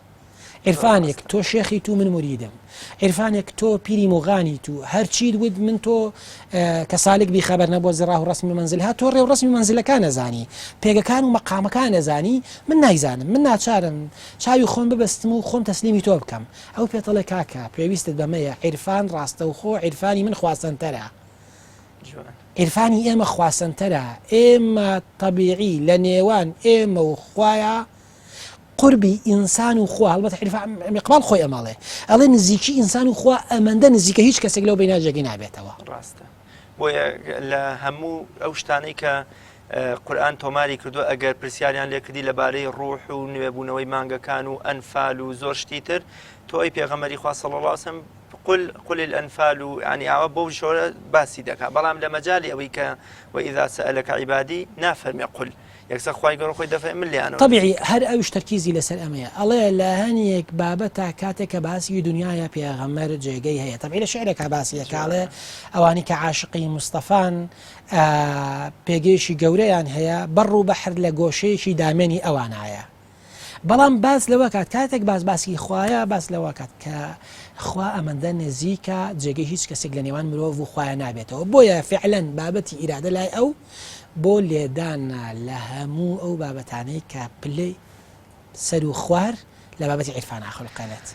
عیرفانێک تۆ شێخیت و من موریدم عیرفانێک تۆ پیری موغانیت و هەرچیت وت من تۆ کە سالک بی خەبەر نەبووە زڕاه و ڕەسمی مەنزل ها تۆ ڕێ و ڕەسمی مەنزلەکان ئەزانی پێگەکان و مەقامەکان ئەزانی من نایزانم من ناچارم چاوی خۆم ببەستم و خۆم تەسلیمی تۆ بکەم ئەو پێتەڵێ کاکە پێویستت بەمەیە عیرفان ڕاستەوخۆ عیرفانی من خواسەنتەرە عیرفانی ئێمە خواسەنتەرە ئێمە تەبیعی لە نێوان ئێمە و خوایە قوربی ئینسان و خوا هەڵبەت ئیقباڵ خۆی ئەماڵێ ئەڵێ نزیکی ئینسان و خوا ئەمەندە نزیکە هیچ کەسێک لەو بەینا جێگەی نابێتەوە. ڕاستە بۆیە لە هەموو ئەو شتانەی کە قورئان تۆماری کردووە ئەگەر پرسیاریان لێکردی لەبارەی ڕوح و نوێبوونەوەی مانگەکان و ئەنفال و زۆر شتی تر تۆ ئەی پێغەمبەری خوا صلی الله علیه وسلم قل قل الانفال و ینی ئاوا بەو شۆرە باسی دەکا بەڵام لە مەجالی ئەوەی کە وإذا سألك عبادی نافەرمێ قل. یەکسەر خوای گەورە خۆی دەفەرمێ من لێیانەوە تەبیعی نزیکم. هەر ئەویش تەرکیزی لەسەر ئەمەیە ئەڵێ لە هەنێک بابەتا کاتێک کە باسی دونیایە پێغەمبەر جێگەی هەیە تەبعی لە شعرێکا باسی ئەکا ئەڵێ ئەوانی کە عاشقی مستەفان پێگەیەکی گەورەیان هەیە بەڕ و بەحر لە گۆشەیەکی دامێنی ئەوانایە بەڵام باس لەوە کات کاتێک باس باسی خوایە باس لەوە کات کە خوا ئەمەندە نزیکە جێگەی هیچ کەسێک لە نێوان مرۆڤ و خوایە نابێتەوە بۆیە فعلەن بابەتی ئیرادە لای ئەو بۆ لێدانە لە هەموو ئەو بابەتانەی کە پلەی سەر و خوار لە بابەتی عیرفان ئاخولقێنێت.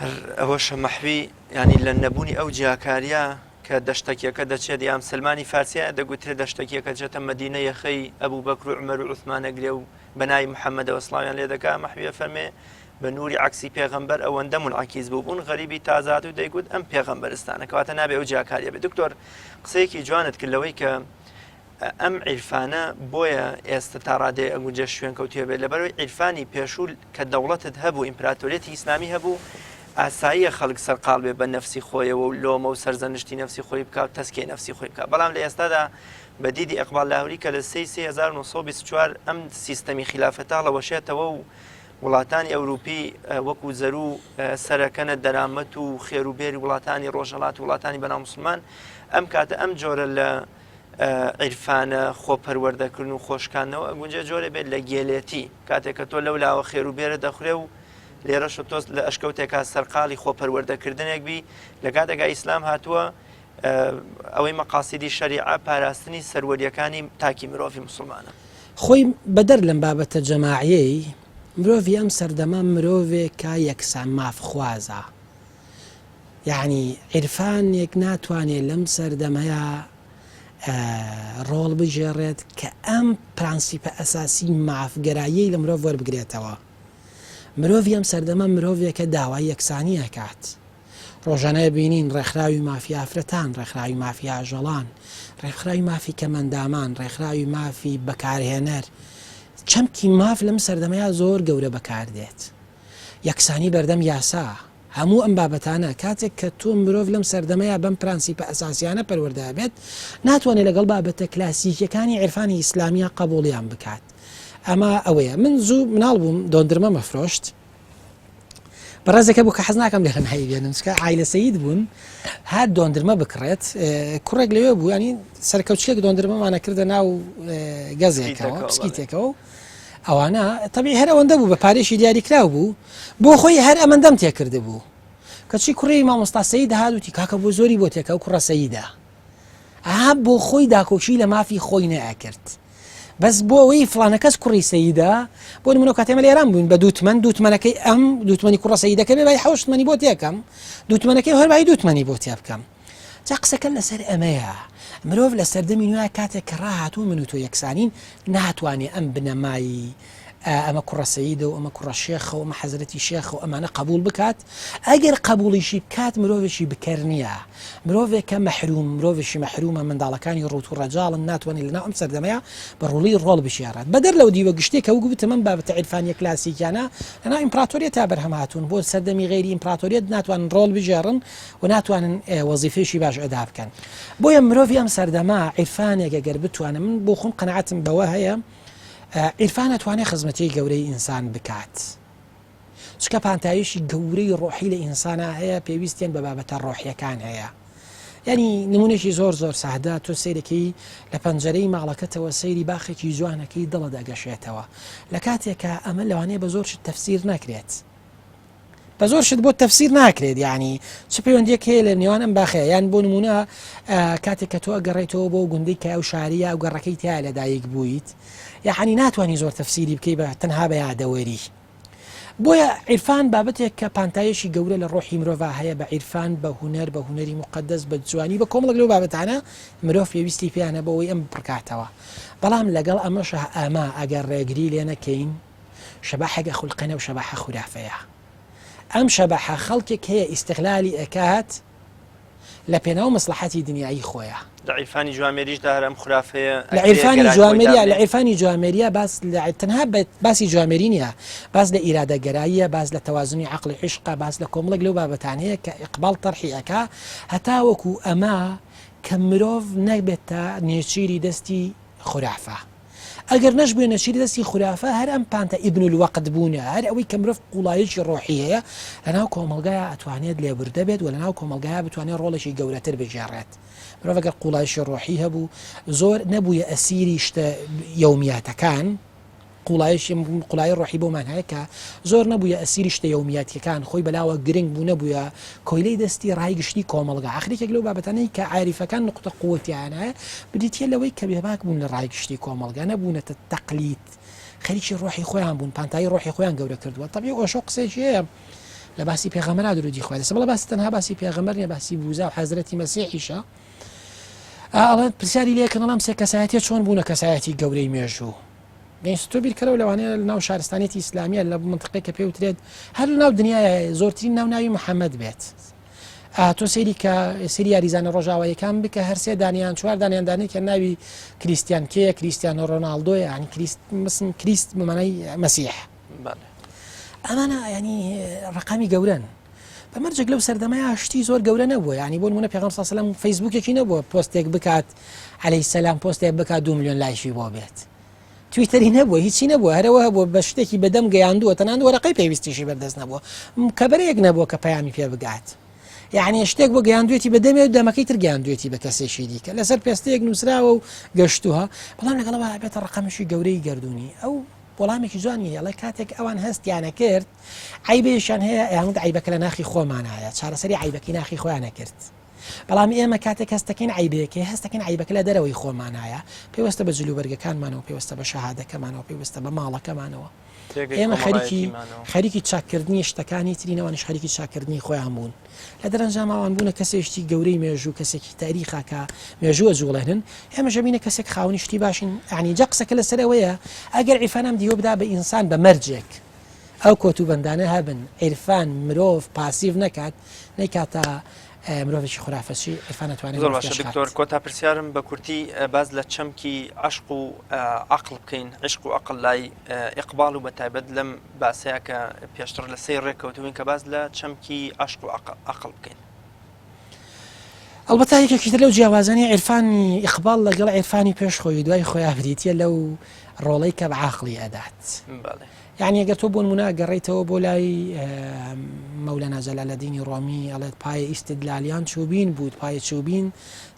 هەر ئەوەشە مەحوی یانی لە نەبوونی ئەو جیاکاریە کە دەشتەکیەکە دەچێت یام سەلمانی فارسیە دەگوترێ دەشتەکیەکە دەچێتە مەدینە یەخەی ئەبوبەکر و عومەر و عوسمان ئەگرێ و بە ناوی محەممەدەوە سڵاویان لێ دەکا مەحوی ئەفەرمێ بە نوری عەکسی پێغەمبەر ئەوەندە مونعەکیس بووبوون غەریبی تازە هاتوو دەیگوت ئەم پێغەمبەرستانە کەواتە نابێ ئەو جیاکاریە بێ دکتۆر قسەیەکی جوانت کرد لەوەی کە ئەم عیرفانە بۆیە ئێستا تا ڕادەیە ئەگونجێ شوێن کەوتوێ بێت لەبەرەوەی عیرفانی پێشوو کە دەوڵەتت هەبوو ئیمپراتۆریەتی ئیسلامی هەبوو ئاساییە خەڵک سەرقاڵ بێ بە نەفسی خۆیەوە و لۆمە و سەرزەنشتی نەفسی خۆی بکات و تەسکیەی نەفسی خۆی بکات بەڵام لە ئێستادا بە دیدی ئیقباڵ لاهوری کە لە سێی سێ 1924 ئەم سیستەمی خیلافەتە هەڵەوەشێتەوە و وڵاتانی ئەوروپی وەکو زەرو سەرەکەنە دەرامەت و خێر و بێری وڵاتانی ڕۆژهەڵات و وڵاتانی بەناو مسلمان ئەم کاتە ئەم جۆرە لە عیرفانە خۆپەروەردەکردن و خۆشکاندنەوە ئەگونجێ جۆرێ بێت لە گێلێتی کاتێک کە تۆ لەو لاوە خێر و بێرە دەخورێ و لێرەشە تۆ لە ئەشکەوتێکا سەرقاڵی خۆپەروەردەکردنێک بی لە کاتێکا ئیسلام هاتووە ئەوەی مەقاسیدی شەریعە پاراستنی سەروەریەکانی تاکی مرۆڤی مسلمانە. خۆی بەدەر لەم بابەتە جەماعیەی، مرۆڤی ئەم سەردەمە مرۆڤێکە یەکسان مافخوازە. یەعنی عیرفانێک ناتوانێ لەم سەردەمەیا ڕۆڵ بگێڕێت کە ئەم پرانسیپە ئەساسی مافگەراییەی لە مرۆڤ وەربگرێتەوە. مرۆڤی ئەم سەردەمە مرۆڤێکە داوای یەکسانی ئەکات. ڕۆژانە بینین ڕێکخراوی مافی ئافرەتان، ڕێکخراوی مافی ئاژەڵان، ڕێکخراوی مافی کەمئەندامان، ڕێکخراوی مافی بەکارهێنەر، چەمکی ماف لەم سەردەمەیا زۆر گەورە بەکاردێت. یەکسانی بەردەم یاسا، هەموو ئەم بابەتانە، کاتێک کە تۆ مرۆڤ لەم سەردەمەیا بەم پرەنسیپە ئەساسیانە پەروەردە ئەبێت، ناتوانێت لەگەڵ بابەتە کلاسیکیەکانی عیرفانی ئیسلامیا قەبوڵیان بکات. ئەمە ئەوەیە. من زوو مناڵ بووم دۆندرمەم ئەفرۆشت. بەڕێزێک هەبوو کە حەز ناکەم لێرە ناوی بێنم چکە عایلە سەید بوون هات دۆندرمە بکڕێت کوڕێک لەوێ بوو ینی سەرکەوچێک دۆندرمەمانە کردە ناو گەزێکەوە پسکیتێکەوە ئەوانە تەبی هەر ئەوەندە بوو بە پارێکی دیاریکراو بوو بۆ خۆی هەر ئەمەندەم تێکرد بوو کەچی کوڕی مامۆستا سەید هات وتی کاکە بۆ زۆری بۆ تێکە و کوڕە سەیدە ئەها بۆ خۆی داکۆکی لە مافی خۆی نەئەکرد بەس بۆ ئەوەی فڵانە کەس کوڕی سەیدە بۆ نمونە کاتێ ئێمە لە ئێران بووین بە دووتمەن دووتمەنەکەی ئەم دووتمەنی کوڕە سەیدەکە بێ بای حەوشتمەنی بۆ تێکەم دووتمەنەکەی هەر بای دووتمەنی بۆ تێ بکەم جا قسەکە لەسەر ئەمەیە مرۆڤ لە سەردەمی نوێ کاتێک کە ڕاهاتوو من و تۆ یەکسانین ناتوانێ ئەم بنەمای ئەمە کوڕە سەیدە و ئەمە کوڕە شێخە و ئەمە حەزرەتی شێخە و ئەمانە قبوڵ بکات، ئەگەر قبوڵیشی بکات مرۆڤێکی بکەر نییە، مرۆڤێکە مەحروم، مرۆڤێکی مەحرومە، منداڵەکانی ڕووت و ڕەجاڵن، ناتوانێت لەناو ئەم سەردەمەیا بە ڕۆڵی ڕۆڵ بگێڕێت. بەدەر لەو دیوە گشتییە کە وەک وتم ئەم بابەتە عیرفانییە کلاسیکیانە لەناو ئیمپراتۆریەتا بەرهەم هاتوون، بۆ سەردەمی غەیری ئیمپراتۆریەت ناتوانن ڕۆڵ بگێڕن و ناتوانن وەزیفەیەکی باش ئەدا بکەن. بۆیە مرۆڤی ئەم سەردەمە عیرفانێک ئەگەر بتوانێت، من بۆ خۆم قەناعەتم بەوە هەیە، عیرفان ئەتوانێ خزمەتیی گەورەی ئینسان بکات چونکە پانتاییشی گەورەی ڕۆحی لە ئینسانا هەیە پێویستیان بە بابەتە ڕۆحیەکان هەیە یعنی نمونێکی زۆر زۆر سادە تۆ سەیرەکەی لە پەنجەرەی ماڵەکەتەوە سەیری باخێکی جوانەکەی دڵت ئەگەشێتەوە لە کاتێکا ئەمە لەوانەیە بە زۆر شت تەفسیر نەکرێت بە زۆر شت بۆت تەفسیر ناکرێت یعنی چ پەیوەندیەک هەیە لە نێوان ئەم باخەیە یان بۆ نمونە کاتێک کە تۆ ئەگەڕێتەوە بۆ گوندەی کە ئەو شاریە ئەو گەڕەکەی تیا لەدایک بوویت یعنی ناتوانانی زۆر تەفسیری بکەی بە تەنها بە یادەوەری بۆیە عیرفان بابەتێک کە پانتایەکی گەورە لە ڕۆحی مرۆڤ هەیە بە عیرفان بە هوەر بە هوەری مقدس بە جوانی بە کۆمەڵک لەو بابەتانە مرۆڤ پێویستی پێیانە بۆ ئەوەی ئەم پڕکاتەوە بەڵام لەگەڵ ئەمەشە ئەمە ئەگەر ڕێگری لێ نەکەین شەبەحێک ئەخولقێنێ و شەبەحە خورافەیە ئەم شەبەحە خەڵکێک هەیە ئیستغلالی ئەکات لە پێناو مەسڵەحەتی دنیایی خۆیا. لە عیرفانی جوامێریشدا هەر ئەم خورافەیە لە ئەکرێ عیرفانی گەرانی خۆی جوامێریا لە دابنێ؟ عیرفانی جوامێریا باس لە تەنها بە باسی جوامێری نییە باس لە ئیرادەگەراییە باس لە تەوازنی عەقڵی عیشقە باس لە کۆمەڵێک لەو بابەتانەیە کە ئیقباڵ تەرحی ئەکا هەتاوەکو ئەمە کە مرۆڤ نەبێتە نێچیری دەستی خورافە. ئەگەر نەشبوویە نەچیرە دەستی خورافە هەر ئەم پانتە ئیبن الوقت بوونە هەر ئەوەی کە مرۆڤ قوڵایەکی ڕۆحی هەیە لەناو کۆمەڵگایا ئەتوانێت لێبوردە بێت و لەناو کۆمەڵگایا بتوانێت ڕۆڵێکی گەورەتر بگێڕێت مرۆڤ ئەگەر قوڵایشی ڕۆحی هەبوو زۆر نەبوویە ئەسیری شتە یەومیاتەکان قوڵایشی قوڵایی ڕۆحی بۆ مانایە کە زۆر نەبوویە ئەسیری شتە یەومیاتیەکان خۆی بەلاوە گرنگ بوو نەبوویە کۆیلەی دەستی ڕای گشتی کۆمەڵگا ئاخر یەکێک لەو بابەتانەی کە عاریفەکان نقطە قوتیان هەیە بریتیە لەوەی کە بێباک بوون لە ڕای گشتی کۆمەڵگا نەبوونەتە تەقلید خەریکی ڕۆحی خۆیان بوون پانتایی ڕۆحی خۆیان گەورە کردووە تەبی ئۆشۆ قسێکی هەیە لە باسی پێغەمبەرا درودی خوای لەسەر بەڵێ باسی تەنها باسی پێغەمبەر نیە باسی بوزا و حەزرەتی مەسیحیشە ئەڵێن پرسیاری لێکن ئەڵام سێ کەسایەتیە چۆن بوونە کەسایەتی گەورەی مێژوو گەین تۆ بیرکەرەوە لەوانەیە لە ناو شارستانیەتی ئیسلامیە لە منطقەی کە پێوترێت هەر لە ناو دنیای زۆرترین ناو ناوی محەممەد بێت تۆ سەیری کە سری یاریزانە ڕۆژاواییەکان بکە هەرسێ دانیان چوار دانیان دانێ کە ناوی کریستیان کێیە کریستیانۆ ڕۆناڵدۆ یانی کریست مسن کریست بمانای مەسیح ئەمانە ینی ڕقامی گەورن بە مەرجێک لەو سەردەمەیا شتی زۆر گەورە نەبووە یانی بۆ نمونە پێغەمبەر صلی الله علیه و سلم فەیسبوکێکی نەبووە پۆستێک بکات علیه السلام پۆستێک بکات دو میلیۆن لایکی بۆ بێت تویتەری نەبووە هیچی نەبووە هەرەوە هەبووە بە شتێکی بەدەم گەیاندووە تەنان وەرەقەی پێویستیشی بەردەست نەبووە کەبەرەیەک نەبووە کە پەیامی پێ بگات یعنی شتێک بۆ گەیاندوێتی بە دەمێ و دەمەکەی تر گەیاندوێتی بە کەسێکی دیکە لەسەر پێستەیەک نووسراوە و گەشتووە بەڵام لەگەڵەوە بێتە ڕقەمشی گەورەی گردردونی ئەو وەڵامێکی جوانی هەیە ئەڵێ کاتێک ئەوان هەستیانە کرد عەیبێکیان هەیە ئەیان وت عەیبەکە لە ناخی خۆمانایە چارەسەری عەیبەکەی ناخی خۆیان نەکرد بەڵام ئێمە کاتێک هەستەکەین عەیبێکەیە هەستەکەین عەیبەکە لە دەرەوەی خۆمانایە پێوەستە بە جلوبەرگەکانمانەوە پێوەستە بە شەهادەکەمانەوە پێوەستە بە ماڵەکەمانەوە ئێمە خەریکی خەریکی چاککردنی شتەکانی ترین ئەوانیش خەریکی چاککردنی خۆیان بوون لە دەرەنجام ئەوان بوونە کەسێکی گەورەی مێژوو کەسێکی تاریخا کە مێژوو ئەجوڵێنن ئێمەش ئەبینە کەسێک خاوەنی شتی باشین یعنی جا قسەکە لەسەر ئەوەیە ئەگەر عیرفان ئەم دیوە بدا بە ئینسان بە مەرجێک ئەو کۆت و بەندانە هەبن عیرفان مرۆڤ پاسیڤ نەکات نەیکاتە مرۆڤێکی خورافەچی عیرفان ئەتوانێت زۆر مرۆڤ باشە پێش خات. دکتۆر کۆتا پرسیارم بە کورتی باس لە چەمکی عەشق و عەقڵ بکەین عشق و عەقڵ لای ئیقباڵ و بە تایبەت لەم باسەیە کە پێشتر لە سەی ڕێککەوتبووین کە باس لە چەمکی عەشق و عەقڵ بکەین. ئەڵبەتە یەکێکی تر لەو جیاوازانەی عیرفانی ئیقباڵ لەگەڵ عیرفانی پێش خۆی و دوای خۆیا بریتییە لەو ڕۆڵەی کە بە عاقڵی ئەدات. یعنی ئەگەر تۆ بۆ نمونە گەڕێیتەوە بۆ لای مەولانا جەلالەدینی ڕۆمی ئەڵێت پایە ئیستدلالیان چوبین بود پایە چوبین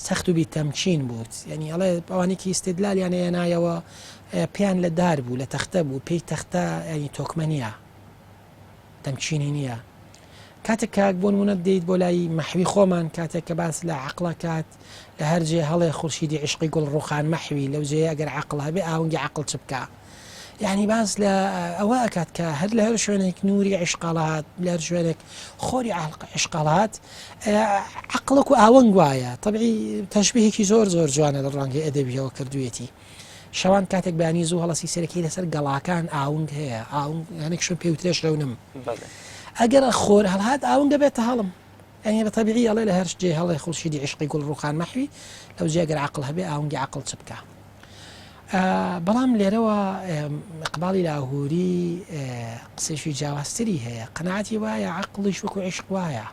سەخت و بی تەمکین بود یعنی ئەڵێ ئەوانەی کە ئیستدلالیان هێنایەوە پێیان لە دار بوو لە تەختە بوو پێی تەختە ینی تۆکمە نییە تەمکینی نییە کاتێک کاک بۆ نمونە دێیت بۆ لای مەحوی خۆمان کاتێک کە باس لە عقلە کات لە هەر جێ هەڵێ خورشیدی عشقی گوڵ ڕوخان مەحوی لەو جێ ئەگەر عقل هەبێ ئاونگی عقل چ بکە یعنی باس لە ئەوە ئەکات کە هەر لە هەر شوێنێک نوری عشقاڵات لە هەر شوێنێک خۆری عشقاڵات عقلەک و ئاوەنگ وایە طبعی تەشبیهێکی زۆر زۆر جوانە لە ڕوانگەی ئەدەبیەوە کردوێتی شەوان کاتێک بەیانی زوو هەڵەسی سەرەکی لەسەر گەڵاکان ئاونگ هەیە ئاونگ هەنێک شوێن پێوترێ شەونم ئەگەر خۆر هەڵهات ئاونگ دەبێتە هەڵم یعنی بە تەبیعی ئەڵێ لە هەر جێ هەڵێ خوڵشیدی عشقی گوڵ ڕوخان مەحوی لەو جێ گەر عقل هەبێ ئاونگی عقل چ بکە بەڵام لێرەوە ئقباڵی لاهوری قسێکی جیاوازتری هەیە قەناعەتی وایە عقلیش وەکو عشق وایە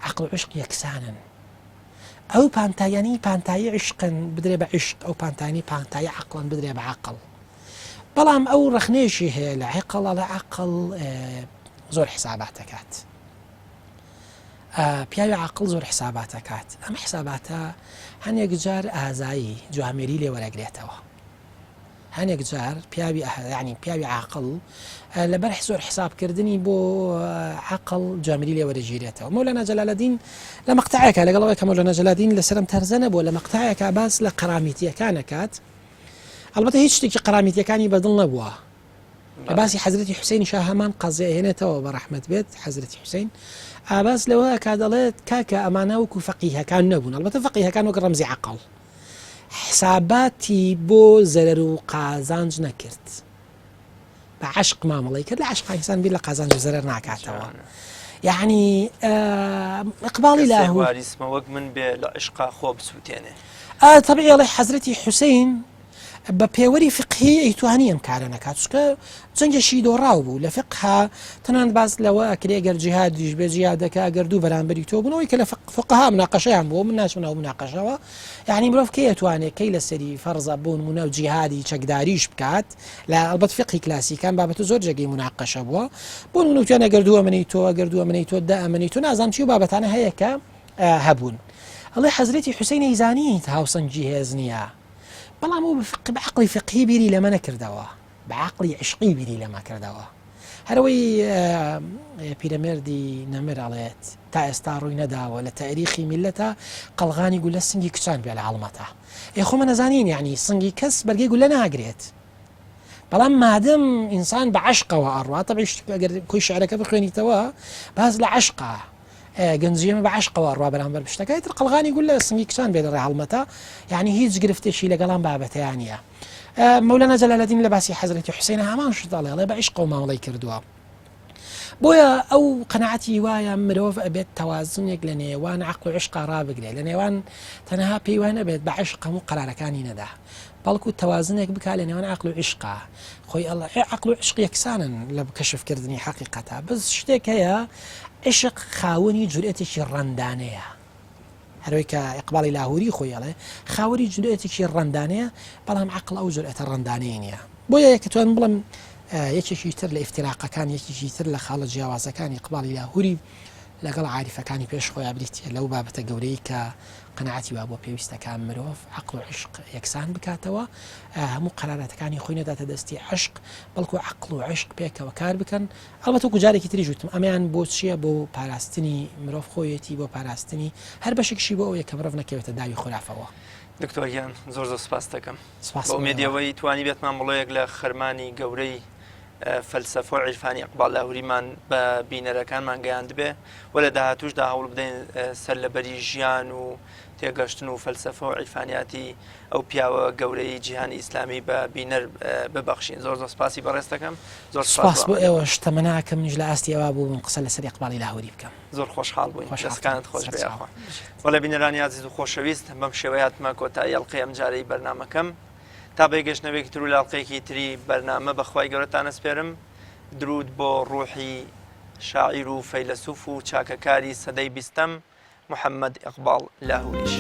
عقل و عشق یەکسانن ئەو پانتاییانەی پانتایی عیشقن بدرێ بە عیشق، ئەو پانتایانەی پانتایی عەقڵن بدرێ بە عەقڵ. بەڵام ئەو ڕەخنەیەکی هەیە لە عەقڵ، ئەڵێ عەقڵ زۆر حسابات دەکات. پیاوی عەقڵ زۆر حسابات دەکات. ئەم حساباتە هەنێک جار ئازایی جوامێری لێ وەرەگرێتەوە. هەنێک جار پیاوی یانی پیاوی عاقڵ لەبەر زۆر حسابکردنی بۆ عقل جامری لێ وەرەگیرێتەوە مەولانا جەلالەدین لە مەقتەعێکا لەگەڵ ئەوەی کە مەولانا جەلالەدین لەسەرم تەرزە نەبووە لە مەقتەعێکا باس لە قەرامیتیەکان ئەکات ئەڵبەتە هیچ شتێکی قەرامیتیەکانی بەدڵ نەبووە لە باسی حەزرەتی حوسین شا هەمان قەزیە هێنێتەوە بە ڕەحمەت بێت حەزرەتی حوسین ئاباس لەوە ئەکا دەڵێت کاکە ئەمانە وەکو فەقیهەکان نەبوون ئەڵبەتە فەقیهەکان وەک ڕەمزی عەقڵ حساباتی بۆ زەرەر و قازانج نەکرد بە عەشق مامەڵەی کرد لە عەشقا ئینسان بیر لە قازانج و زەرەر ناکاتەوە یعنی ئقباڵی لاهور واریسمە وەک من بێ لە عشقا خۆ بسووتێنێ تەبعی ئەڵێ حەزرەتی حوسین. بە پێوەری فقهی ئەیتوانی ئەم کارە نەکات چونکە جەنگێکی دۆڕاو بوو لە فقها تەنانەت باس لەوە ئەکرێ گەر جیهادیش بێ جیهاد دەکا گەر دوو بەرامبەری تۆ بوون ئەوەی کە لە فقها مناقەشەیان بووە من ناچمە ناو مناقەشەوە یعنی مرۆڤ کەی ئەتوانێ کەی لەسەری فەرزە بۆ نمونە و جیهادی چەکداریش بکات لە ئەڵبەت فقهی کلاسیکان بابەتە زۆر جێگەی مناقەشە بووە بۆ نمونە وتیان ئەگەر دوو ئەمنەی تۆ ئەگەر دوو ئەمنەی تۆ دە ئەمنەی تۆ نازانم چی و بابەتانە هەیە کە هەبوون ئەڵێ حەزرەتی حوسەین ئەیزانی هاوسەنگی هێز نییە بەڵام ئەو بە عەقڵی فقهی بیری لەمە نەکردەوە بە عەقڵی عیشقی بیری لەمە کردەوە. هەرەوەی پیرەمێردی نەمر ئەڵێت تا ئێستا ڕووی نەداوە لە تاریخی میلەتە قەڵغانی گولە سنگی کچان بێ لە هەڵمەتە ئێ خۆمە نەزانین یعنی سنگی کەس بەرگەی گولە ناگرێت بەڵام مادەم ئینسان بە عشقەوە ئەڕوا تەبعی ئەگەر کۆی شعرەکە بخوێنیتەوە باس لە عشقە گەنجی ئێمە بە عەشقەوە ئەڕوا بەرامبەر بشتەکە ئیتر قەڵغانی گولە سنگی کچان بێ لە ڕێ هەڵمەتە یعنی هیچ گرفتێکی لەگەڵ ئەم بابەتەیا نییە مەولانا جەلالەدین لە باسی حەزرەتی حوسێن هەمان شت دەڵێ ئەڵێ بە عیشقەوە مامەڵەی کردووە بۆیە ئەو قەناعەتی وایە مرۆڤ ئەبێت تەوازنێک لە نێوان عقل و عشقا ڕابگرێت لە نێوان تەنها پێی وای نەبێت بە عشق هەموو قەرارەکانی نەدا بەڵکو تەوازنێک بکا لە نێوان عقل و عشقا خۆی عقل و عشق یەکسانن لە کەشفکردنی حەقیقەتە بەس شتێک هەیە عشق خاوەنی جورئەتێکی ڕەندانەیە هەروەی کە ئیقباڵی لاهوری خۆی ئەڵێ خاوەنی جورئەتێکی ڕەندانەیە بەڵام عقل ئەو جورئەتە ڕەندانەی نییە بۆیە کە توانم بڵێم یەکێکی تر لە ئیفتراقەکان یەکێکی تر لە خاڵە جیاوازەکانی ئیقباڵی لاهوری لەگەڵ عاریفەکانی پێش خۆیان بریتیە لەو بابەتە گەورەی کە قەناعەتی وابووە پێویستە کە مرۆڤ عەقڵ و عیشق یەکسان بکاتەوە، هەموو قەراراتەکانی خۆی نەداتە دەستی عەشق، بەڵکو عەقڵ و عیشق پێکەوە کار بکەن، ئەڵبەتە وەکو جارێکی تریش وتم ئەمەیان بۆ چییە بۆ پاراستنی مرۆڤ خۆیەتی، بۆ پاراستنی هەر بەشێکیشی بۆ ئەوەیە کە مرۆڤ نەکەوێتە داوی خورافەوە. دکتۆر گیان زۆر زۆر سپاست دەکەم. سپاس بە ئومێدی ئەوەی توانیبێتمان بڵۆیەک لە خەرمانی گەورەی فەلسەفە و عیرفانی ئیقباڵ لاهوریمان بە بینەرەکانمان گەیاندبێ و لە داهاتووشدا هەوڵ بدەین سەرلەبەری ژیان و تێگەشتن و فەلسەفە و عیرفانیاتی ئەو پیاوە گەورەی جیهانی ئیسلامی بە بینەر ببەخشین. زۆر زۆر سپاسی بەڕێز دەکەم. زۆر سپاس بۆ ئێوەش. تەمەناکەم منیش لە ئاستی ئەوا بووبم قسە لەسەر ئیقباڵی لاهوری بکەم. زۆر خۆشحاڵ بووین. دەستەکانت خۆش بێ یاخوا. بەڵێ بینەرانی ئازیز و خۆشەویست بەم شێوەیە هاتمە کۆتایی ئەڵقەی ئەمجارەی بەرنامەکەم. تا بەیەکگەشتنەوەیەکی تر و لە ئەڵقەیەکی تری بەرنامە بە خوای گەورەتان ئەسپێرم. دروود بۆ ڕوحی شاعیر و فەیلەسوف و چاکەکاری سەدەی بیستەم محەممەد ئیقباڵ لاهوریش.